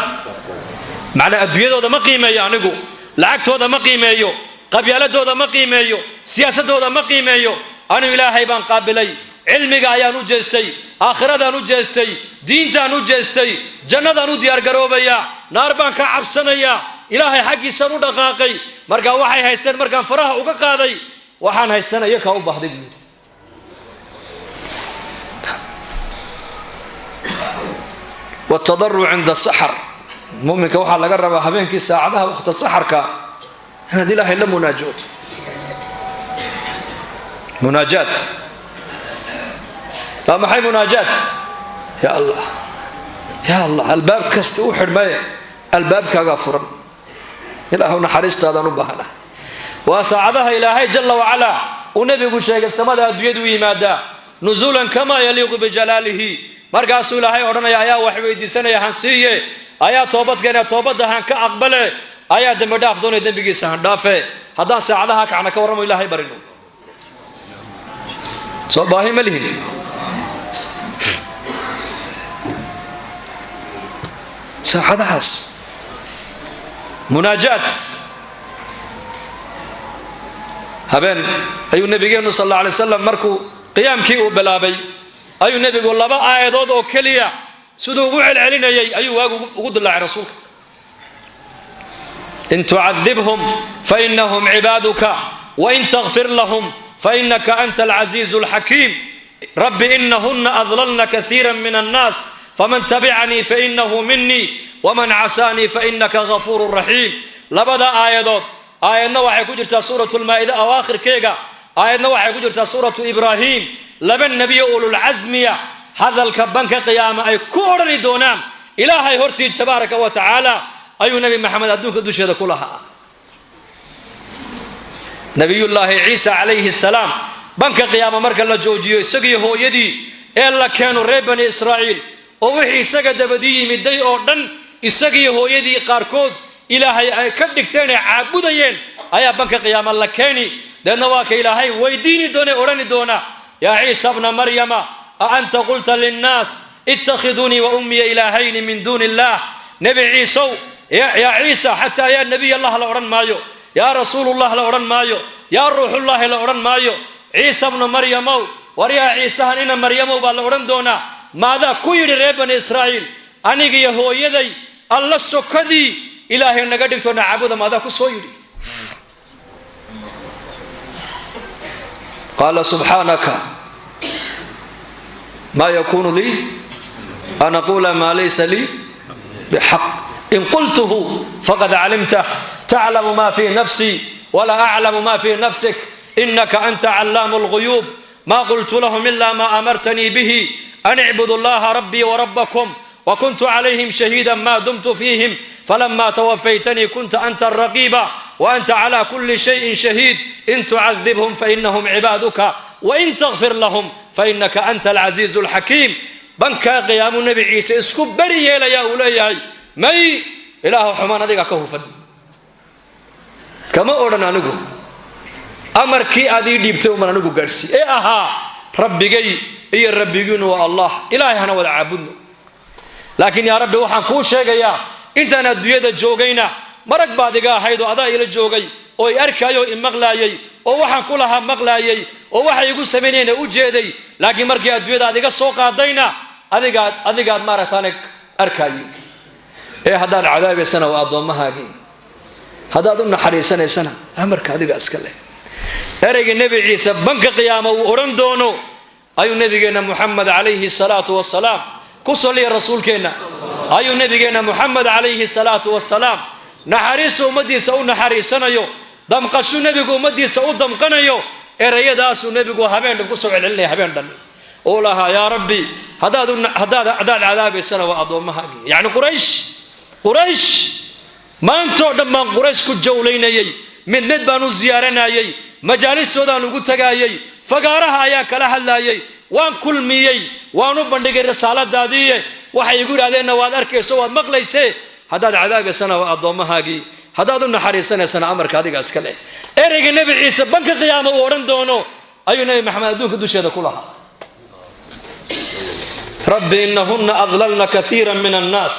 macnaa adduunyadooda ma qiimeeyo, anigu lacagtooda ma qiimeeyo, qabyaaladooda ma qiimeeyo, siyaasadooda ma qiimeeyo. Anigu Ilaahay baan qaabilay, cilmiga ayaan u jeestay, aakhiradaan u jeestay, diintaan u jeestay, jannadaan u diyaargaroobayaa, naar baan ka cabsanayaa, Ilaahay xaggiisaan u dhaqaaqay. Markaa waxay haysteen markaan faraha uga qaaday, waxaan haystana iyakaa u baahday, buu yidhi. Wtadaruc cinda saxar, muminka waxaa laga rabaa habeenkii saacadaha waqta saxarka inaad Ilaahay la munaajooto. Munaajaat waa maxay? Munaajaat, ya Allah, ya Allah, albaab kasta u xidhmaye albaabkaagaa furan, Ilaahu naxariistaadaan u baahanahay. Waa saacadaha Ilaahay jala wacalaa uu nebigu sheegay samada adduunyadu u yimaadaa nuzuulan kamaa yaliiqu bijalaalihi. Markaasuu Ilaahay odhanaya, ayaa wax weydiisanaya han siiye, ayaa toobadkeena toobadda han ka aqbale, ayaa dembi dhaaf doonaya dembigiisa han dhaafe. Haddaan saacadaha kacna ka warramo Ilaahay barino, soo baahi ma lihin. Saacadahaas munaajaat habeen ayuu nabigeennu sal alla alay slam markuu qiyaamkii uu bilaabay ayuu nebigu laba aayadood oo keliya siduu ugu celcelinayay ayuu waagu ugu dilaacay rasuulka. In tucadibhum fainahum cibaaduka, wain takfir lahum fainaka anta alcasiizu alxakiim. Rabbi inahuna adlalna kaiira min annaas, faman tabicanii fainahu minii, waman casaanii fainaka gafuuru raxiim. Labada aayadood, aayadna waxay ku jirtaa suuratu lmaa'ida awaakhirkeega, aayadna waxay ku jirtaa suuratu Ibraahim. Laba nebiyo ululcasmiya hadalka banka qiyaama ay ku odhani doonaan Ilaahay hortii tabaaraka wa tacaala ayuu Nebi Maxamed adduunka dusheeda ku lahaa. Nabiyullaahi Ciisa calayhi salaam banka qiyaama marka la joojiyo isagii hooyadii ee la keeno reer Bani Israa'iil oo wixii isaga dabadii yimiday oo dhan, isagii hooyadii qaarkood Ilaahay ay ka dhigteen ee caabudayeen ayaa banka qiyaama la keeni. Deedna waa ka Ilaahay weydiini doona, odhani doona: "Yaa Ciisa bna Maryama, a anta qulta linnaas ittakhidunii wa ummiya ilaahayni min duuni illaah?" Nebi Ciisow, yaa Ciisa, xataa yaa nebiy Allah la odhan maayo, yaa rasuulullah la odhan maayo, yaa ruuxullaahi la odhan maayo. Ciisa bnu Maryamow, war yaa Ciisahan ina Maryamow baa la odhan doonaa, maadaa ku yidhi reer Bani Israa'iil anigiyo hooyaday Alla sokadii Ilaahay naga dhigto, nacaabuda, maadaa ku soo yidhi? Qaala subxaanaka, maa yakunu lii an aquula maa laysa lii bixaq, in qultuhu faqad calimtah, taclamu ma fii nafsii walaa aclamu ma fii nafsik, inaka anta callaamu lguyuub, ma qultu lahum ila ma amartanii bihi an icbudu allaha rabbii warabakum, wakuntu calayhim shahiida ma dumtu fiihim, falama twafaytanii kunta anta araqiiba waanta cla kuli shayin shahiid, in tucadibhum fainahum cibaaduka, wain takfir lahum fainaka anta alcasiizu alxakiim. Bankaa qiyaamuu Nebi Ciise isku beri yeelayaa, uu leeyahay: "May, Ilaahu, xumaan adiga ka hufan, kama odhan anigu. Amarkii aad ii dhiibtay uman anigu gaadhsii ee ahaa Rabbigay iyo Rabbigiinu waa Allah, Ilaahay hana wada caabudno. Laakiin yaa Rabbi, waxaan kuu sheegayaa intaan adduunyada joogayna marag baad iga ahayd oo adaa ila joogay oo i arkaayay oo i maqlaayay oo waxaan ku lahaa maqlaayay oo waxay igu samaynayna u jeeday. Laakiin markii adduunyada aad iga soo qaadayna adigaad maaragtaane arkaayay. Ee haddaad cadaabaysana waa addoommahaagii, haddaad u naxariisanaysana amarka adiga iska leh." Ereyga Nebi Ciise banka qiyaama uu odhan doono ayuu nabigeenna Muxamed calayhi salaatu wasalaam ku saliya rasuulkeenna, ayuu nabigeenna Muxamed calayhi salaatu wasalaam naxariisu ummaddiisa u naxariisanayo, damqashu nebigu ummaddiisa u damqanayo, erayadaasuu nebigu habeen dhan kusoo celcelinaya, habeen dhan uu lahaa: "Yaa Rabbi, haddaad cadaabaysana waa addoommahaagii." Yacni Quraysh, Quraysh maantoo dhan baan Quraysh ku jawlaynayay, mid mid baan u ziyaaranayay, majaalistoodaan ugu tagaayay, fagaaraha ayaan kala hadlaayay, waan kulmiyey, waan u bandhigay risaaladaadiiye. Waxay igu yidhahdeenna waad arkayso, waad maqlaysee. Haddaad cadaabaysana waa addoommahaagii, haddaad u naxariisanaysana amarka adiga iska leh. Ereyga Nebi Ciise banka qiyaama uu odhan doono ayuu Nebi Maxamed adduunka dusheeda ku lahaa: "Rabbi inahuna adlalna kaiira min annaas."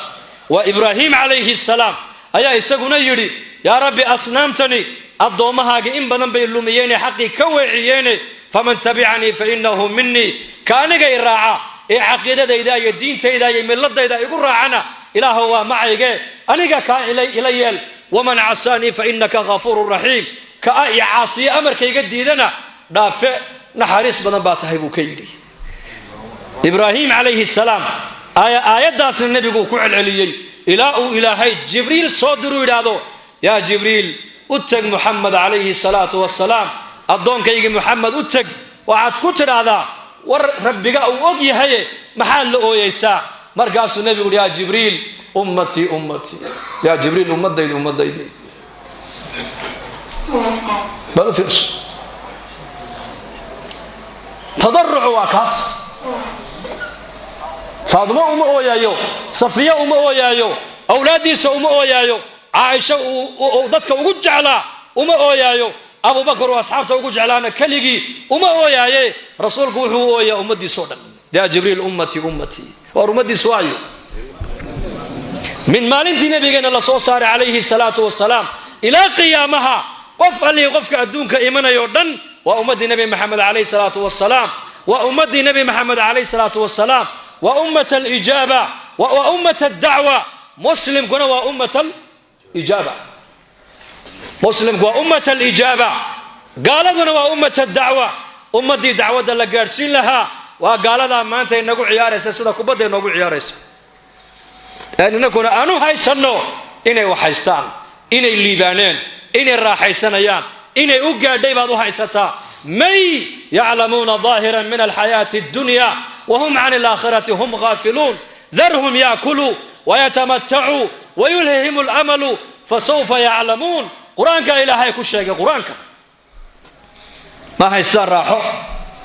Waa Ibraahim calayhi salaam ayaa isaguna yidhi: "Yaa Rabbi, asnaamtani addoommahaaga in badan bay lumiyeene, xaqii ka weeciyeene. Faman tabicanii fainahu minii, ka anigay raaca ee caqiidadayda iyo diintayda iyo milladayda igu raacana, Ilaahu waa macayge, aniga kaa ila yeel. Waman casaanii fainaka ghafuuru raxiim, ka i caasiye, amarkayga diidana dhaafe naxariis badan baa tahay," buu ka yidhi Ibraahim calayhi salaam. Aayaddaasna nebiguu ku celceliyey ilaa uu Ilaahay Jibriil soo diruu, yidhaahdo: "Yaa Jibriil, u teg Muxamed calayhi salaatu wasalaam, addoonkaygii Muxamed u teg, waxaad ku tidhaahdaa war Rabbiga uu og yahaye, maxaad la ooyeysaa?" Markaasuu nebigu uhi: "Yaa Jibriil, ummatii, ummatii, yaa Jibriil, ummadaydi, ummadaydi." Bal u fiirso, tadarucu waa kaas. Faadimo uma ooyaayo, Safiya uma ooyaayo, awlaaddiisa uma ooyaayo, Caaisha uu dadka ugu jeclaa uma ooyaayo, Abubakar uu asxaabta ugu jeclaana keligii uma ooyaaye. Rasuulku wuxuu u ooyaa ummaddiisa o dhan. "Yaa Jibriil, ummatii, ummatii." Waar ummaddiis waayo. Min maalintii nabigeenna la soo saaray calayhi salaatu wasalaam ilaa qiyaamaha, qof allihii qofka adduunka imanayoo dhan waa ummaddii Nebi Maxamed calayhi salaatu wasalaam, waa ummaddii Nebi Maxamed calayhi salaatu wasalaam, waa ummat alijaaba, waa ummat addacwa. Muslimkuna waa ummat alijaaba, muslimku waa ummat alijaaba, gaaladuna waa ummat addacwa. Ummaddii dacwadda la gaadhsiin lahaa waa gaaladaa maanta inagu ciyaaraysa sida kubadda inoogu ciyaaraysa, inakuna aanu haysanno inay wax haystaan, inay liibaaneen, inay raaxaysanayaan, inay u gaadhay baad u haysataa. May yaclamuuna ظaahiran min alxayaati اddunya wahum can alaakhirati hum gaafiluun. Darhum yaakuluu wayatamatacuu wayulhihim alamalu fasawfa yaclamuun. Qur-aanka Ilaahay ku sheegay. Qur-aanka ma haystaan raaxo,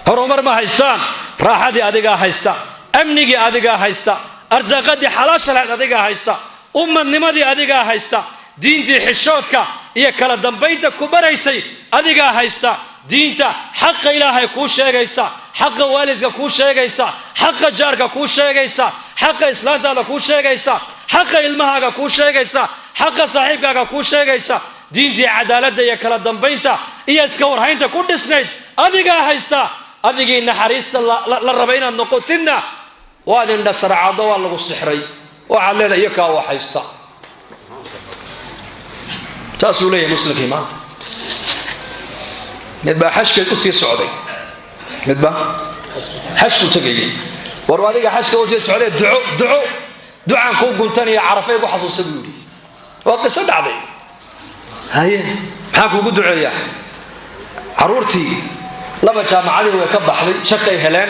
horumar ma haystaan. Raaxadii adigaa haysta, amnigii adigaa haysta, arsaaqadii xalaasha lahayd adigaa haysta, ummadnimadii adigaa haysta, diintii xishoodka iyo kala dambaynta ku baraysay adigaa haysta, diinta xaqa Ilaahay kuu sheegaysa, xaqa waalidka kuu sheegaysa, xaqa jaarka kuu sheegaysa, xaqa islaantaada kuu sheegaysa, xaqa ilmahaaga kuu sheegaysa, xaqa saaxiibkaaga kuu sheegaysa, diintii cadaaladda iyo kala dambaynta iyo iska warhaynta ku dhisnayd adigaa haysta. Adigii naxariista la raba inaad noqotidna waad indhasarcado, waa lagu sixray. Waxaad leedahay iyo kaa wax haysta. Saasuu leeyahay muslimkii maanta. Mid baa xajka usii socday, midba xajku tegayay. War adiga xajka usii socday, duco duco ducaan kuu guntanaya, Carafay ku xasuusa, buu yidhi. Waa qiso dhacday. Haye, maxaa kuugu duceeyaa? Caruurtii laba jaamacadii way ka baxday, shaqay heleen.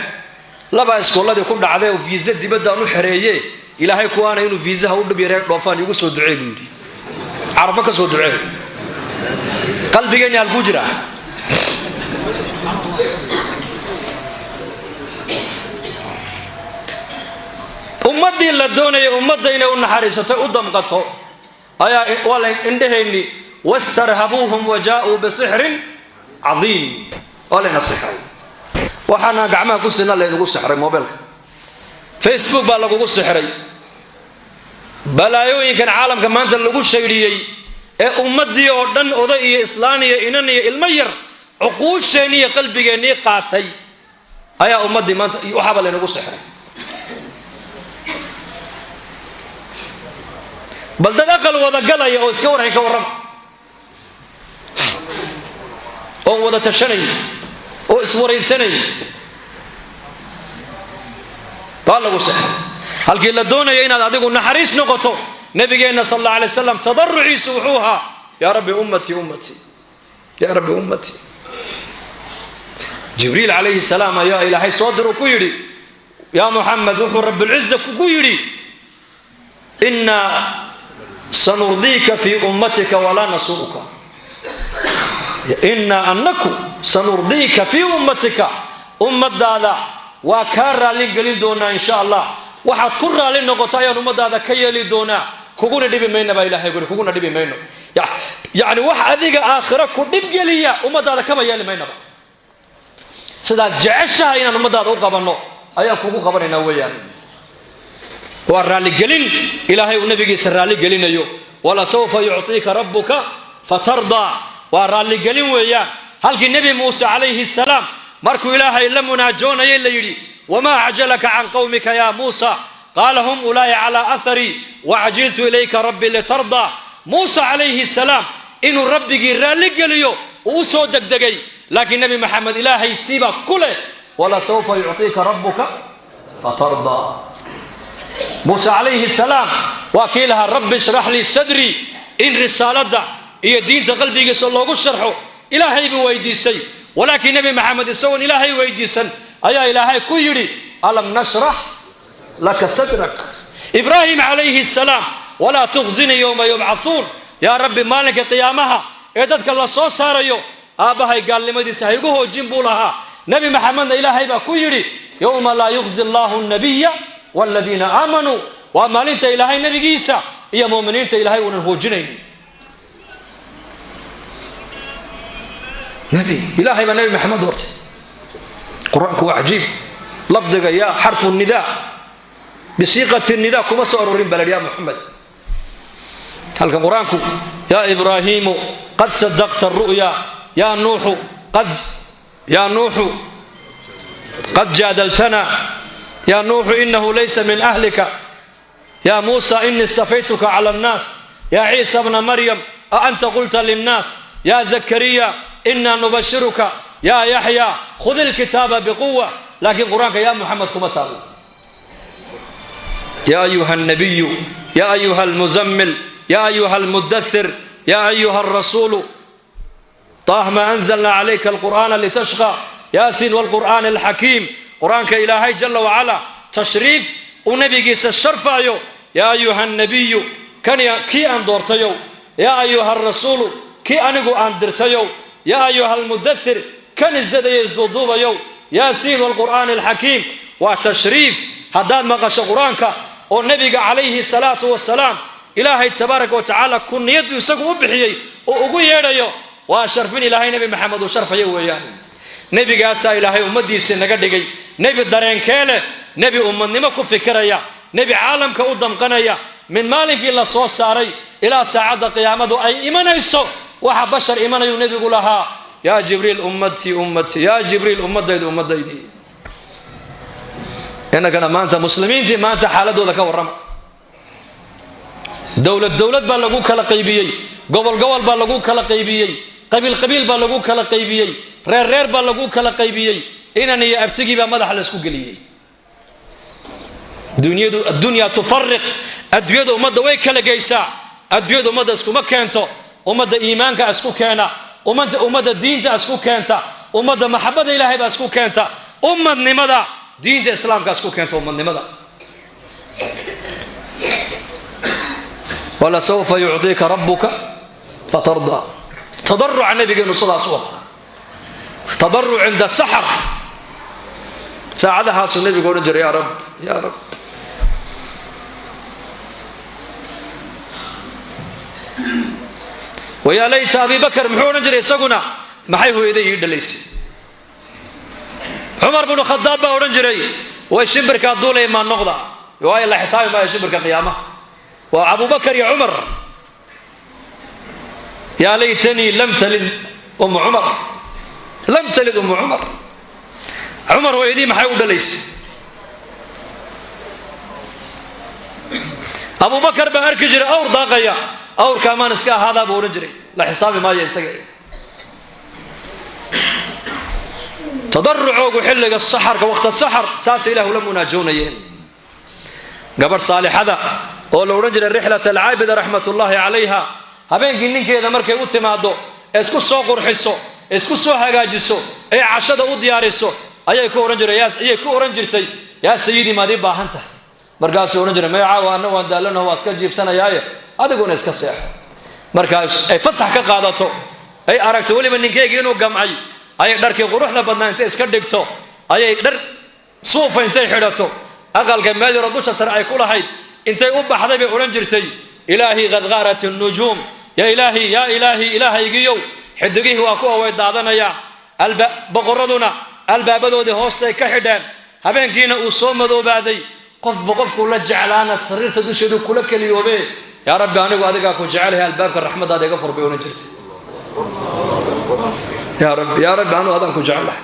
Laba iskooladii ku dhacday oo viisa dibaddaan u xereeye. Ilaahay kuwaana inuu viisaha u dhib yaree dhoofaan iigu soo ducee, buu yidhi. Carafo ka soo ducee. Qalbigeenni halkuu jiraa? Ummaddii la doonayay ummadda inay u naxariisato, u damqato, ayaa waa la indhaheenni. Wastarhabuuhum wa jaa-uu bisixrin cadiim. Waa layna sixray. Waxaana gacmaha ku sina laynagu sixray. Mobeelka Facebook baa lagugu sixray. Balaayooyinkan caalamka maanta lagu shaydhiyey ee ummaddii oo dhan, oday iyo islaan iyo inan iyo ilmo yar, cuquusheenni iyo qalbigeennii qaatay ayaa ummaddii maanta waxaaba laynagu sixray. Bal dad aqal wada galaya oo iska warhay ka warrama, oon wada tashanay oo iswaraysanay, waa lagu sixray. Halkii la doonaya inaad adigu naxariis noqoto, nabigeenna sal alla alay slam tadaruciisu wuxuu ahaa: yaa rabbi ummatii, ummatii, yaa rabbi ummatii. Jibriil calayhi salaam ayaa Ilaahay soo diruu ku yidhi: yaa Muxamed, wuxuu Rabulciza kugu yidhi: innaa sanurdiika fii ummatika walaa nasuuka. Innaa annaku sanurdiika fii ummatika, ummadaada waa kaa raallin gelin doonaa insha Allah. Waxaad ku raalli noqoto ayaan ummadaada ka yeeli doonaa, kuguna dhibi mayna, baa Ilahay guri. Kuguna dhibi mayno, yacni wax adiga aakhiro ku dhibgeliya ummadaada kama yeeli maynaba. Sidaad jeceshahay inaan ummadaada u qabanno ayaan kugu qabanaynaa weeyaan. Waa raalligelin Ilaahay uu nabigiisa raalligelinayo. Walasawfa yucطiika rabbuka fatardaa, waa raalligelin weeyaan. Halkii Nebi Muuse calayhi salaam markuu Ilaahay la munaajoonayay la yidhi: wamaa acjalaka can qowmika ya Muusa? Qaala hum ulaa'i calaa aharii wacjiltu ilayka rabbi litardaa. Muuse calayhi salaam inuu rabbigii raalligeliyo uu u soo degdegay, laakiin Nebi Maxamed Ilaahay siba ku leh: walasawfa yucطiika rabbuka fatardaa. Muuse calayhi salaam waa kii lahaa: rabbi ishrax lii sadrii. In risaaladda iyo diinta qalbigiisa loogu sharxo Ilaahay buu weydiistay. Walaakiin Nebi Maxamed isagoon Ilaahay weydiisan ayaa Ilaahay ku yidhi: alam nashrax laka sadrak. Ibraahim calayhi salaam: walaa tuqzinii yowma yubcathuun. Yaa Rabbi, maalinka qiyaamaha ee dadka la soo saarayo aabbahay gaalnimadiisa ha igu hoojin, buu lahaa. Nebi Maxamedna Ilaahay baa ku yidhi: yowma laa yuqzi allahu nabiya waaladiina aamanuu. Waa maalinta Ilaahay nebigiisa iyo muuminiinta Ilaahay uunan hoojinaynin. Nebi Ilaahay baa Nebi Maxamed doortay. Qur-aanku waa cajiib. Lafdiga yaa xarfu nidaa bisiiqati nidaa kuma soo arorin baa la yidhi ya Muxamed. Halkan Qur-aanku yaa Ibraahiimu qad sadaqta aru'ya, yaa Nuuxu qad, yaa Nuuxu qad jaadaltana, yaa Nuuxu inahu laysa min ahlika, yaa Muusa inii istafaytuka cala annaas, yaa Ciisa bna Maryam a anta qulta linnaas, yaa Zakariya inaa nubashiruka, yaa Yaxya khudi lkitaaba biquwa. Laakiin Qur-aanka yaa Muxamed kuma taalo. Yaa ayuha alnabiyu, yaa ayuha almuzammil, yaa ayuha almudathir, yaa ayuha alrasuulu, طه ma anzalna calayka alqur'aana litashqa, Yaasiin walqur'aani alxakiim. Qur-aanka Ilaahay jala wacala tashriif uu nabigiisa sharfaayo: yaa ayuha alnabiyu, kan kii aan doortayow, yaa ayuha alrasuulu, kii anigu aan dirtayow, yaa ayuha almudathir, kan isdadaya isduuduubayow, Yaasiin walqur'aani alxakiim. Waa tashriif. Haddaad maqasho Qur-aanka oo nebiga calayhi salaatu wasalaam Ilaahay tabaaraka wa tacaala kuniyaddu isagu u bixiyey oo ugu yeedhayo, waa sharfin Ilaahay Nebi Maxamed uu sharfayo weeyaan. Nebigaasaa Ilaahay ummaddiisii naga dhigay. Nebi dareenkee leh, nebi ummadnimo ku fikiraya, nebi caalamka u damqanaya, min maalinkii la soo saaray ilaa saacadda qiyaamadu ay imanayso waxa bashar imanayuu nebigu lahaa: yaa Jibriil, ummatii, ummatii, yaa Jibriil, ummadaydu, ummadaydii. Innagana maanta muslimiintii maanta xaaladooda ka warrama. Dowlad dowlad baa lagu kala qaybiyey, gobol gobol baa lagu kala qaybiyey, qabiil qabiil baa lagu kala qaybiyey, reer reer baa lagu kala qaybiyey, inan iyo abtigii baa madaxa laysku geliyey. Dunyadu addunya tufariq, adduunyada ummadda way kala geysaa. Adduunyada ummadda iskuma keento. Ummadda iimaanka isku keena, ummadda diinta isku keenta, ummadda maxabada Ilaahay baa isku keenta, ummadnimada diinta Islaamka isku keenta ummadnimada. Walasawfa yucطiika rabuka fatardaa. Tadaruca nabigeenu sidaas u ahaa, tadaruc cinda saxar. Saacadahaasuu nebigu odhan jiray: yaa rab, yaa rab. Wayaa layta Abi Bakar muxuu odhan jiray isaguna? Maxay hooyaday ii dhalaysay? Cumar bnu Khadaab baa odhan jiray: way shimbirkaa duulaya maa noqda, waayo la xisaabi maayo shimbirka qiyaamaha. Waa Abubakar iyo Cumar. Yaa laytanii lam talid ummu Cumar, lam talid ummu Cumar. Cumar hooyadii maxay u dhalaysay? Abubakar baa arki jiray awr daaqaya. Awrka amaan iska ahaadaa buu odhan jiray, la xisaabi maayo isaga. Tadarucoogu xilliga saxarka, waqta saxar, saasay Ilah ula munaajoonayeen. Gabadh saalixada oo la odhan jiray Rixlat Alcaabida raxmatullaahi calayha, habeenkii ninkeeda markay u timaado ee isku soo qurxiso, isku soo hagaajiso, ee cashada u diyaariso, ayay ku ohan jiray, ayay ku odhan jirtay: yaa sayidii, maad ii baahan tahay? Markaasuu odhan jiray: maya, caawa anna waan daalanaho, waa iska jiibsanayaaye, adiguna iska seexo. Markaa ay fasax ka qaadato, ay aragto weliba ninkeygii inuu gamcay, ayay dharkii quruxda badnaa intay iska dhigto, ayay dhar suufa intay xidhato, aqalka meel yaroo dusha sare ay ku lahayd intay u baxday bay odhan jirtay: ilaahii qad qaarat nujuum, yaa ilaahi, yaa ilaahi, ilaahaygiyow, xidigihii waa kuwa way daadanayaan, boqoraduna albaabadoodii hoostay ka xidheen, habeenkiina uu soo madoobaaday, qofba qofkuu la jeclaana sariirta dusheedu kula keliyoobe, yaa Rabbi, anigu adigaa ku jecelahay, albaabka raxmaddaada iga fur, bay odhan jirtay. Yaa Rabbi, yaa Rabbi, anigu adaan ku jecelahay.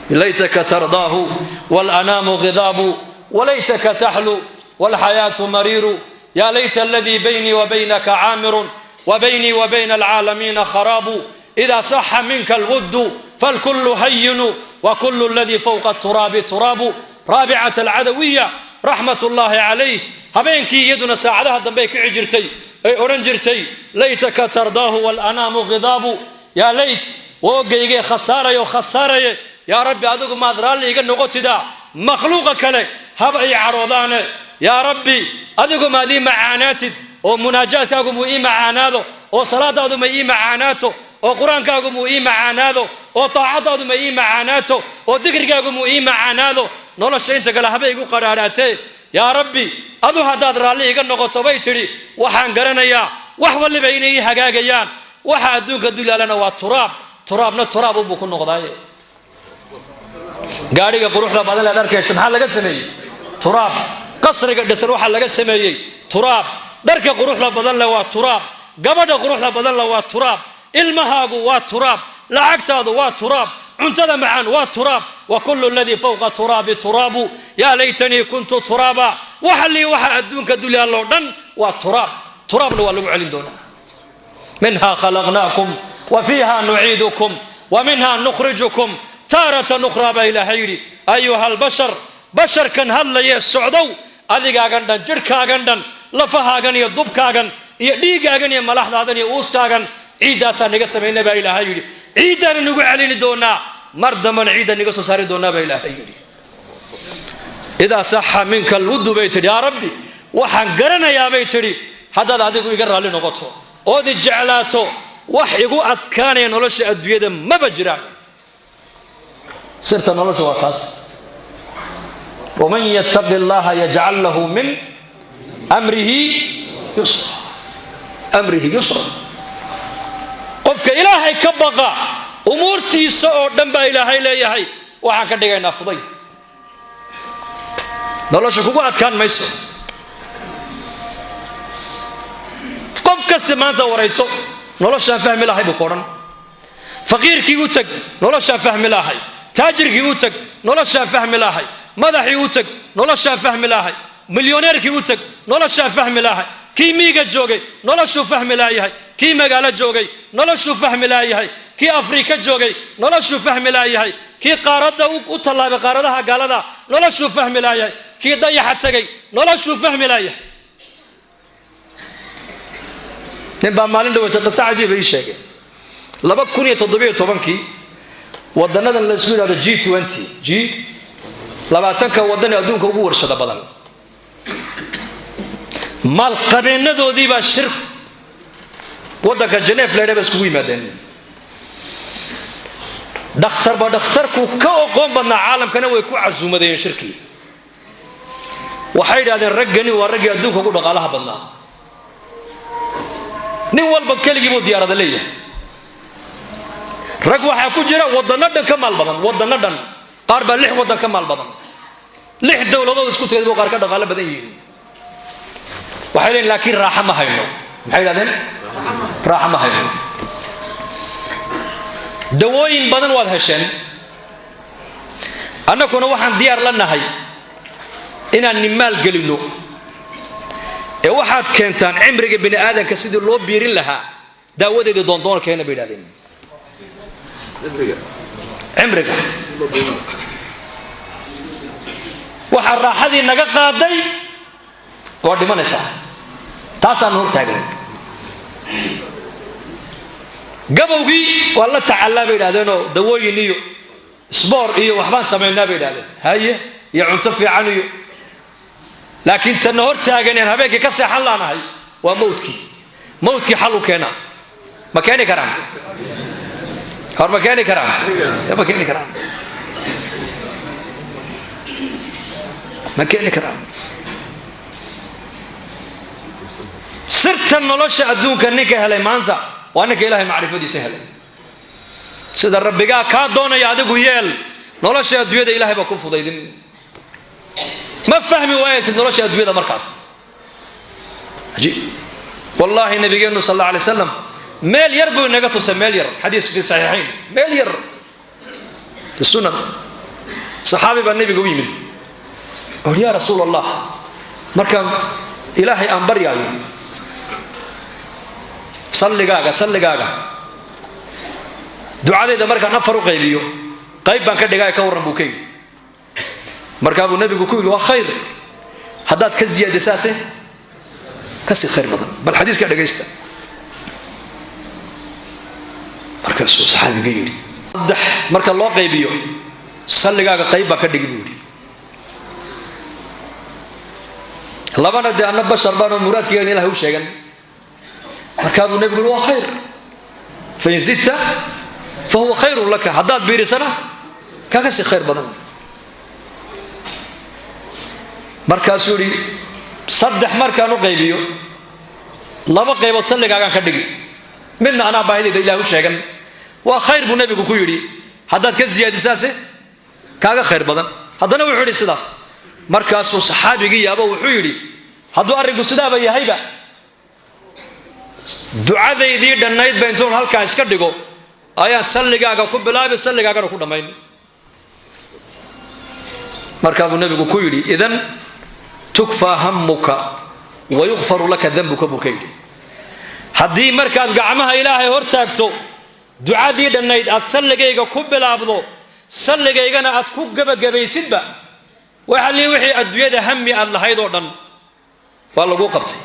Laytaka tardaahu walanaamu khidaabu, walaytaka taxlu walxayaatu mariiru, yaa layta aladii baynii wa baynaka caamirun, wa baynii wa bayna alcaalamiina kharaabu, ida saxa minka alwuddu falkullu hayinu, wa kullu aladii fowqa aturaabi turaabu. Raabicat Alcadawiya raxmat ullaahi calayh, habeenkii iyaduna saacadaha dambey kici jirtay, ay odhan jirtay: laytaka tardaahu walanaamu khidaabu, yaa layt, woogaygee khasaarayo khasaaraye, yaa Rabbi, adigu maad raalli iga noqotidaa, makhluuqa kale haba ay cadhoodaane, yaa Rabbi, adigu maad ii macaanaatid, oo munaajaadkaagu muu ii macaanaado, oo salaadaadu ma ii macaanaato, oo Qur-aankaagu muu ii macaanaado, oo taacadaadu ma ii macaanaato, oo dikrigaagu muu ii macaanaado, nolosha inta kale haba igu qadhaadhaatee, yaa Rabbi, adu haddaad raalli iga noqoto, bay tidhi, waxaan garanayaa wax waliba inay ii hagaagayaan, waxa adduunka dulyaalana waa turaab, turaabna turaab unbuu ku noqdaaye. Gaadhiga quruxda badan leed arkaysa maxaa laga sameeyey? Turaab. Qasriga dhisan waxaa laga sameeyey turaab. Dharka quruxda badan leh waa turaab. Gabadha quruxda badan leh waa turaab. Ilmahaagu waa turaab. Lacagtaadu waa turaab. Cuntada macaan waa turaab. Wa kullu aladii fawqa turaabi turaabu, yaa laytanii kuntu turaaba. Waxa lii waxa adduunka dul yaalloo dhan waa turaab. Turaabna waa lagu celin doonaa. Minhaa khalaqnaakum wa fiiha nuciidukum wa minhaa nukhrijukum taaratan ukhraa, baa Ilaahay yidhi. Ayuha albashar, basharkan hadlayee socdow, adigaagan dhan, jidhkaagan dhan, lafahaagan iyo dubkaagan iyo dhiiggaagan iyo malaxdaadan iyo uuskaagan, ciiddaasaa naga samaynay, baa Ilaahay yidhi. Ciiddaana nagu celini doonaa, mar dambana ciidda naga soo saari doonaa, baa Ilaahay yidhi. Idaa saxa minka alwuddu, bay tidhi, yaa Rabbi, waxaan garanayaa, bay tidhi, haddaad adigu iga raalli noqoto ood i jeclaato, wax igu adkaanaya nolosha adduunyada maba jiraan. Sirta nolosha waa taas. Waman yattaqi Allaha yajcal lahu min amrihi yusra, amrihi yusra. Qofka Ilaahay ka baqa, umuurtiisa oo dhan baa Ilaahay leeyahay waxaan ka dhigaynaa fuday. Nolosha kugu adkaan mayso. Qof kasta maanta warayso, noloshaan fahmi lahay, buu ku odhan. Faqiirkii u tag, noloshaan fahmi lahay. Taajirkii u tag, noloshaan fahmi lahay. Madaxii u tag, noloshaan fahmi lahay. Milyoneerkii u tag, noloshaan fahmi lahay. Kii miiga joogay noloshuu fahmi laayahay. Kii magaalo joogay noloshuu fahmi laayahay. Kii Afrika joogay noloshuu fahmi laayahay. Kii qaaradda u tallaabay, qaaradaha gaalada, noloshuu fahmi laayahay. Kii dayaxa tegay noloshuu fahmi laayahay. Nin baa maalin dhaweyta qiso cajiiba ii sheegay. 2017-kii wadanadan la isku yidhahdo G20, G20-ka waddan ee adduunka ugu warshada badan, maalqabeennadoodii baa shir waddanka Geneef leydha ba iskugu yimaadeen. Dhakhtarba dhakhtarku ka oqoon badnaa caalamkana way ku casuumadeen shirkii. Waxay yidhahdeen, raggani waa raggii adduunka ugu dhaqaalaha badnaa. Nin walba keligii buu diyaarada leeyahay. Rag waxaa ku jira waddanno dhan ka maal badan, waddanno dhan. Qaar baa lix waddan ka maal badan, lix dowladood isku tagay buu qaar ka dhaqaalo badan yihiin. Waxay leeyiin, laakiin raaxo ma hayno. Maxay yidhahdeen? Raaxo ma hayno. Dawooyin badan waad hesheen, annaguna waxaan diyaar la nahay inaan nimaal gelinno ee waxaad keentaan cimriga bini aadamka sidii loo biirin lahaa daawadeedii doondoon keena, bay yidhahdeen. Cimriga waxaa raaxadii naga qaaday waa dhimanaysaa, taasaanu hor taagan. Gabowgii waa la tacallaa, bay idhahdeenoo dawooyin iyo sboor iyo waxbaan samaynaa, bay idhahdeen, haye, iyo cunto fiican iyo, laakiin tanna hor taaganeen habeenkii ka seexan laanahay waa mawdkii. Mawdkii xal u keena. Ma keeni karaan? Hor ma keeni karaan? Ma keeni karaan? Ma keeni karaan? Sirta nolosha adduunka ninka helay maanta waa ninka Ilahay macrifadiisa helay. Sida rabbigaa kaa doonaya adigu yeel, nolosha adduunyada Ilahay baa ku fudaydin. Ma fahmi waayaysid nolosha adduunyada markaas. Ajiib. Wallaahi, nabigeenu sal alla alay slam meel yar buu inaga tusay, meel yar, xadiis fi saxiixayn, meel yar fi sunan. Saxaabi baa nabiga u yimid or, yaa Rasuul Allah, markaan Ilaahay aan baryaayo, salligaaga salligaaga ducadayda markaan afar u qaybiyo, qayb baan ka dhigaya, ka warran, buu ka yidhi. Markaa buu nabigu ku yidhi, waa khayr, haddaad ka ziyaadisaase kasii khayr badan. Bal xadiiska dhegaysta. Markaasuu saxaabiga yidhi, saddex marka loo qaybiyo salligaaga qayb baan ka dhigi, buu yidhi. Labana dee anna bashar baanoo muraadkaygan Ilahay u sheegan. Markaa buu nebigu yidhi, waa khayr, fain zidta fa huwa khayrun laka, haddaad biirisana kaa kasii khayr badan. Markaasuu yidhi, saddex markaan u qaybiyo, laba qaybood salligaagaan ka dhigi, midna anaa baahidayda Ilaah u sheegan. Waa khayr, buu nebigu ku yidhi, haddaad ka siyaadisaase kaaga khayr badan. Haddana wuxuu yidhi sidaas. Markaasuu saxaabigii yaabo, wuxuu yidhi, hadduu arrinku sidaaba yahayba Ducadaydii dhannayd ba intuun halkaa iska dhigo ayaan salligaaga ku bilaabi, salligaagana ku dhammayn. Markaa buu nebigu ku yidhi: "Idan tukfaa hammuka wa yukfaru laka danbuka," buu ka yidhi. Haddii markaad gacmaha Ilaahay hor taagto, ducadii dhannayd aad salligayga ku bilaabdo, salligaygana aad ku gebagabaysidba, waxa lii wixii adduunyada hami aad lahayd oo dhan waa laguu qabtay,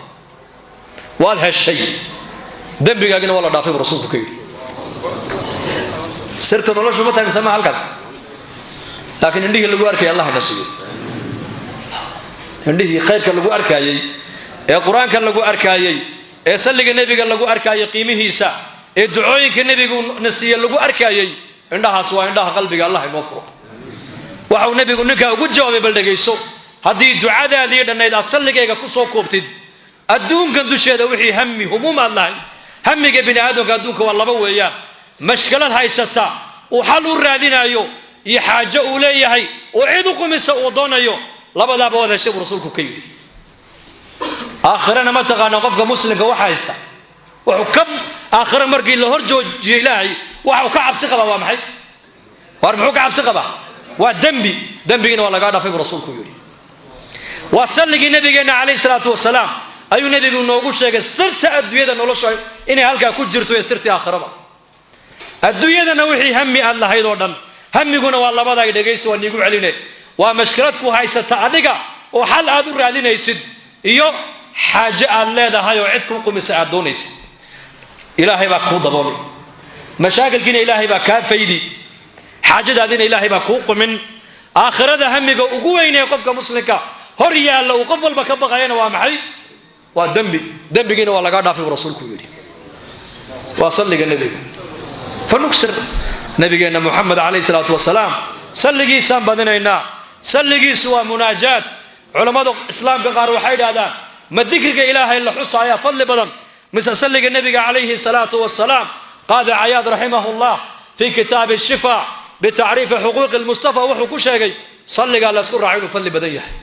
waad heshay, dembigaagina waa la dhaafay, buu rasuulku ka yidhi. Sirta noloshu ma tahay mise ma halkaas? Laakiin indhihii lagu arkaya Allah ina siiyo, indhihii khayrka lagu arkaayey, ee Qur-aanka lagu arkaayey, ee salliga nebiga lagu arkaayey qiimihiisa, ee ducooyinka nebigu na siiye lagu arkaayey, indhahaas waa indhaha qalbiga. Allah inoo furo. Waxau nebigu ninkaa ugu jawaabay, bal dhegayso: haddii ducadaadii dhannayd aad salligayga ku soo koobtid, adduunkan dusheeda wixii hami humuum aad lahayd. Hamiga bini aadamka adduunka waa laba weeyaan: mashkalad haysata uu xal u raadinaayo iyo xaajo uu leeyahay oo cid u qumisa uu doonayo. Labadaaba waad heshay, buu rasuulku ka yidhi. Aakhirana ma taqaana qofka muslimka waxa haysta? Wuxuu ka aakhire markii la hor joojiyo Ilaahay, waxa uu ka cabsi qabaa waa maxay? Waar muxuu ka cabsi qabaa? Waa dembi. Dembigina waa lagaa dhaafay, buu rasuulku yidhi. Waa salligii nabigeenna calayhi salaatu wasalaam ayuu nebigu noogu sheegay sirta adduunyada nolosha inay halkaa ku jirto iyo sirtii aakhiraba. Adduunyadana wixii hami aad lahayd oo dhan, hamiguna waa labada ay, dhegaysta, waa niigu celine: waa mashkilad ku haysata adiga oo xal aad u raadinaysid iyo xaajo aad leedahay oo cid kuu qumisa aad doonaysid. Ilaahay baa kuu daboolay mashaakilkiina, Ilaahay baa kaa faydi xaajadaadina, Ilaahay baa kuu qumin. Aakhirada hamiga ugu weynee qofka muslimka hor yaalla, uu qof walba ka baqayana, waa maxay? Waa dembi. Dembigiina waa lagaa dhaafay, buu rasuulku yidhi. Waa salliga nebiga. Fanuksir nabigeenna Muxamed calayhi salaatu wasalaam, salligiisaan badinaynaa. Salligiisu waa munaajaat. Culammada islaamka qaar waxay idhahdaan: ma dikriga Ilaahay la xusa ayaa fadli badan mise salliga nebiga calayhi salaatu wasalaam? Qaadi Cayaad raximahullah fii kitaabi Shifa bitacriifi xuquuqi lmustafa wuxuu ku sheegay salligaa la isku raacay inuu fadli badan yahay.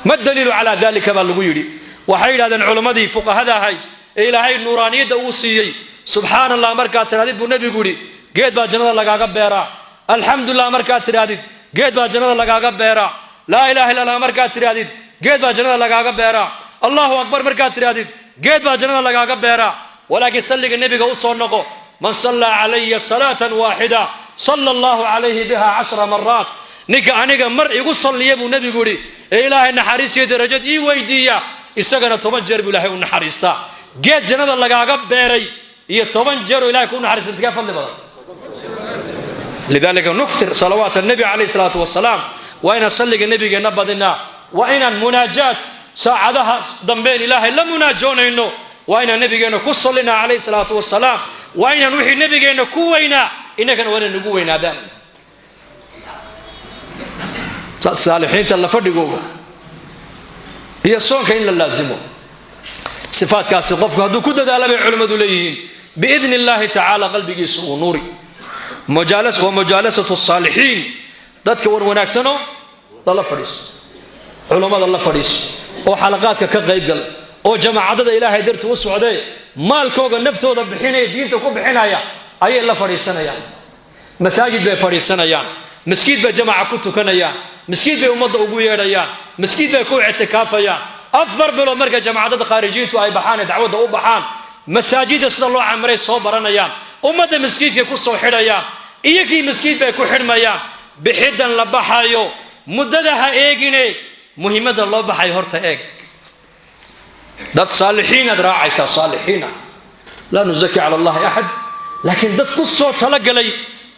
"Ma daliilu calaa dalika?" baa lagu yidhi. Waxay yidhahdeen culammadii fuqahada ahay ee Ilaahay nuuraaniyadda uu siiyey: "Subxaana Allah markaad tidhahdid," buu nebigu yidhi, "geed baa jannada lagaaga beeraa. Alxamdulilah markaad tidhahdid, geed baa jannada lagaaga beeraa. Laa ilaha illa Allah markaad tidhahdid, geed baa jannada lagaaga beeraa. Allahu akbar markaad tidhahdid, geed baa jannada lagaaga beeraa. Walaakiin salliga nebiga u soo noqo: man sallaa calaya salaatan waaxida, sala Allahu calayhi biha 10 maraat. Ninka aniga mar igu salliya," buu nebigu yidhi, "ee Ilaahay naxariis iyo darajad ii weydiiya, isagana 10 jeer buu Ilaahay u naxariistaa." Geed jannada lagaaga beeray iyo 10 jeer oo Ilahay kuu naxariista, intee fadli badan? Lidalika nukthir salawaat annabi calayhi salaatu wasalaam. Waa inaan salliga nebigeenna badinaa, waa inaan munaajaat saacadaha dambeen Ilaahay la munaajoonayno, waa inaan nebigeenna ku sallinaa calayhi salaatu wasalaam. Waa inaan wixii nebigeenna ku weynaa innagana waa inay nagu weynaadaan. Saalixiinta la fadhigooga iyo soonka in la laasimo, sifaadkaasi qofku hadduu ku dadaala, bay culimmadu leeyihiin, biidni Illaahi tacaala qalbigiisu uu nuuri. Wa mujaalasatu saalixiin, dadka war wanaagsano lala fadhiiso, culummada la fadhiiso, oo xalaqaadka ka qaybgal, oo jamaacadada Ilaahay dartii u socdee maalkooga naftooda bixinaya, diinta ku bixinaya ayay la fadhiisanayaan. Masaajid bay fadhiisanayaan, maskiid bay jamaca ku tukanayaan, maskiid bay ummadda ugu yeedhayaan, maskiid bay ku ictikaafayaan. 4 bilood markay jamaacadada khaarijiyiintu ay baxaan ee dacwadda u baxaan, masaajidda sida loo camiray soo baranayaan, ummadda maskiidkay ku soo xidhayaan, iyagii maskiid bay ku xidhmayaan. Bixiddan la baxayo muddada ha eegine, muhiimadda loo baxayo horta eeg. Dad saalixiinaad raacaysaa, saalixiina, laa nuzaki cala Allahi axad, laakiin dad ku soo talagalay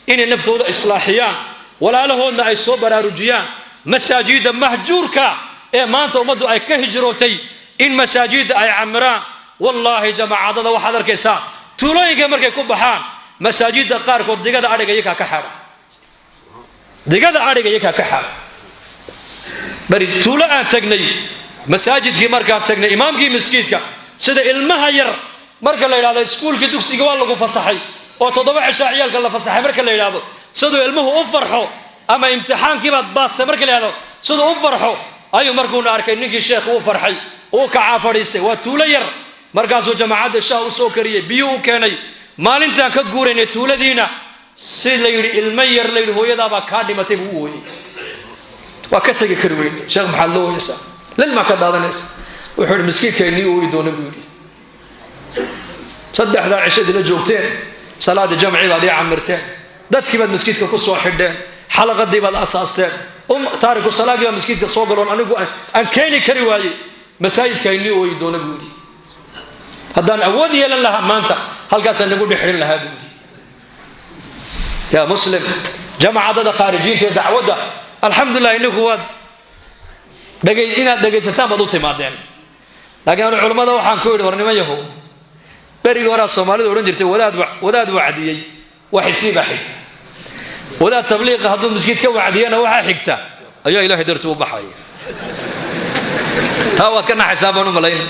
inay naftooda islaaxiyaan, walaalahoodna ay soo baraarujiyaan, masaajidda mahjuurka ee maanta ummaddu ay ka hijrootay in masaajidda ay camiraan. Wallaahi, jamaacadada waxaad arkaysaa tuulooyinka markay ku baxaan, masaajidda qaarkood digada adhiga iyakaa ka xaadha, digada adhiga iyakaa ka xaadha. Bari tuulo aan tagnay, masaajidkii markaan tagnay, imaamkii maskiidka sida ilmaha yar marka la yidhahdo iskuulkii dugsiga waa lagu fasaxay oo 7 cishaa ciyaalka la fasaxay marka la yidhahdo siduu ilmuhu u farxo, ama imtixaankiibaad baastay marka la yidhahdo siduu u farxo, ayuu markuuna arkay ninkii sheekh uu farxay, uu kacaa fadhiistay. Waa tuulo yar. Markaasuu jamaacadda shaah u soo kariyey, biyuu u keenay. Maalintaan ka guuraynay tuuladiina, si la yidhi ilmo yar la yidhi hooyadaabaa kaa dhimatay buu u ooyey. Waa ka tegi kari weyne. Sheekh, maxaad loo ooyeysaa? Lilmaa ka daadanaysa. Wuxuu yidhi miskiidka inii ooyi doona, buu yidhi. Saddexdaa cishadii la joogteen, salaadii jamcii baad ii camirteen, dadkii baad maskiidka ku soo xidheen, xalaqadii baad asaasteen, taariku salaagii baa maskiidka soo galoon anigu aan keeni kari waayey. Masaajidka inii ooyi doona, buu yidhi. Haddaan awood yeelan lahaa, maanta halkaasaan nagu dhexrin lahaa, buu yidhi. Yaa muslim, jamacadada khaarijiinta ee dacwadda, alxamdulilah, ininku waad inaad dhegaysataan baad u timaadeen. Laakiin anu culammada waxaan ku yidhi, war niman yahow, berigii horaa soomaalidu odhan jirtay wadaad wacdiyey waxisii baa xigta. Wadaad tabliiqa hadduu miskiid ka wacdiyana, waxaa xigta ayaa Ilaahay dartii u baxaya. Taa waad ka naxaysaa baan u malayn.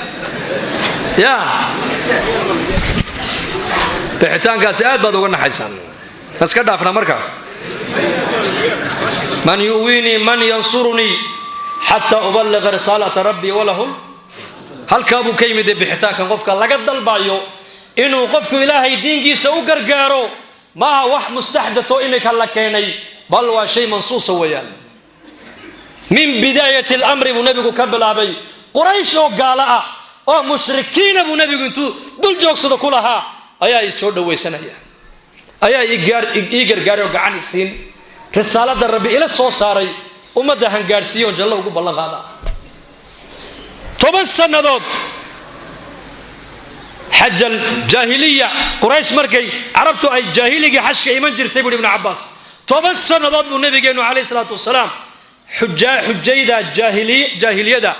Ya bixitaankaasi aad baad uga naxaysaan. Maska dhaafna marka. Man yu'wiinii, man yansurunii xataa ubaliqa risaalata rabbii walahum. Halkaa buu ka yimid bixitaankan qofka laga dalbayo inuu qofku Ilaahay diinkiisa u gargaaro. Maaha wax mustaxdatoo imika la keenay, bal waa shay mansuusa weeyaan. Min bidaayati alamri buu nebigu ka bilaabay. Quraysh oo gaalo ah oo mushrikiina buu nebigu intuu dul joogsado ku lahaa, ayaa ii soo dhawaysanaya, ayaa ii gargaaray oo gacan isiin, risaalada Rabbi ila soo saaray ummadda hangaadhsiiya oon jallo ugu ballan qaada. 10 sannadood xajal jaahiliya, Quraysh markay carabtu ay jaahiligii xajka iman jirtay, buuhi Ibnu Cabbaas, 10 sannadood buu nabigeennu calayhi salaatu wasalaam xujayda jaahiliyada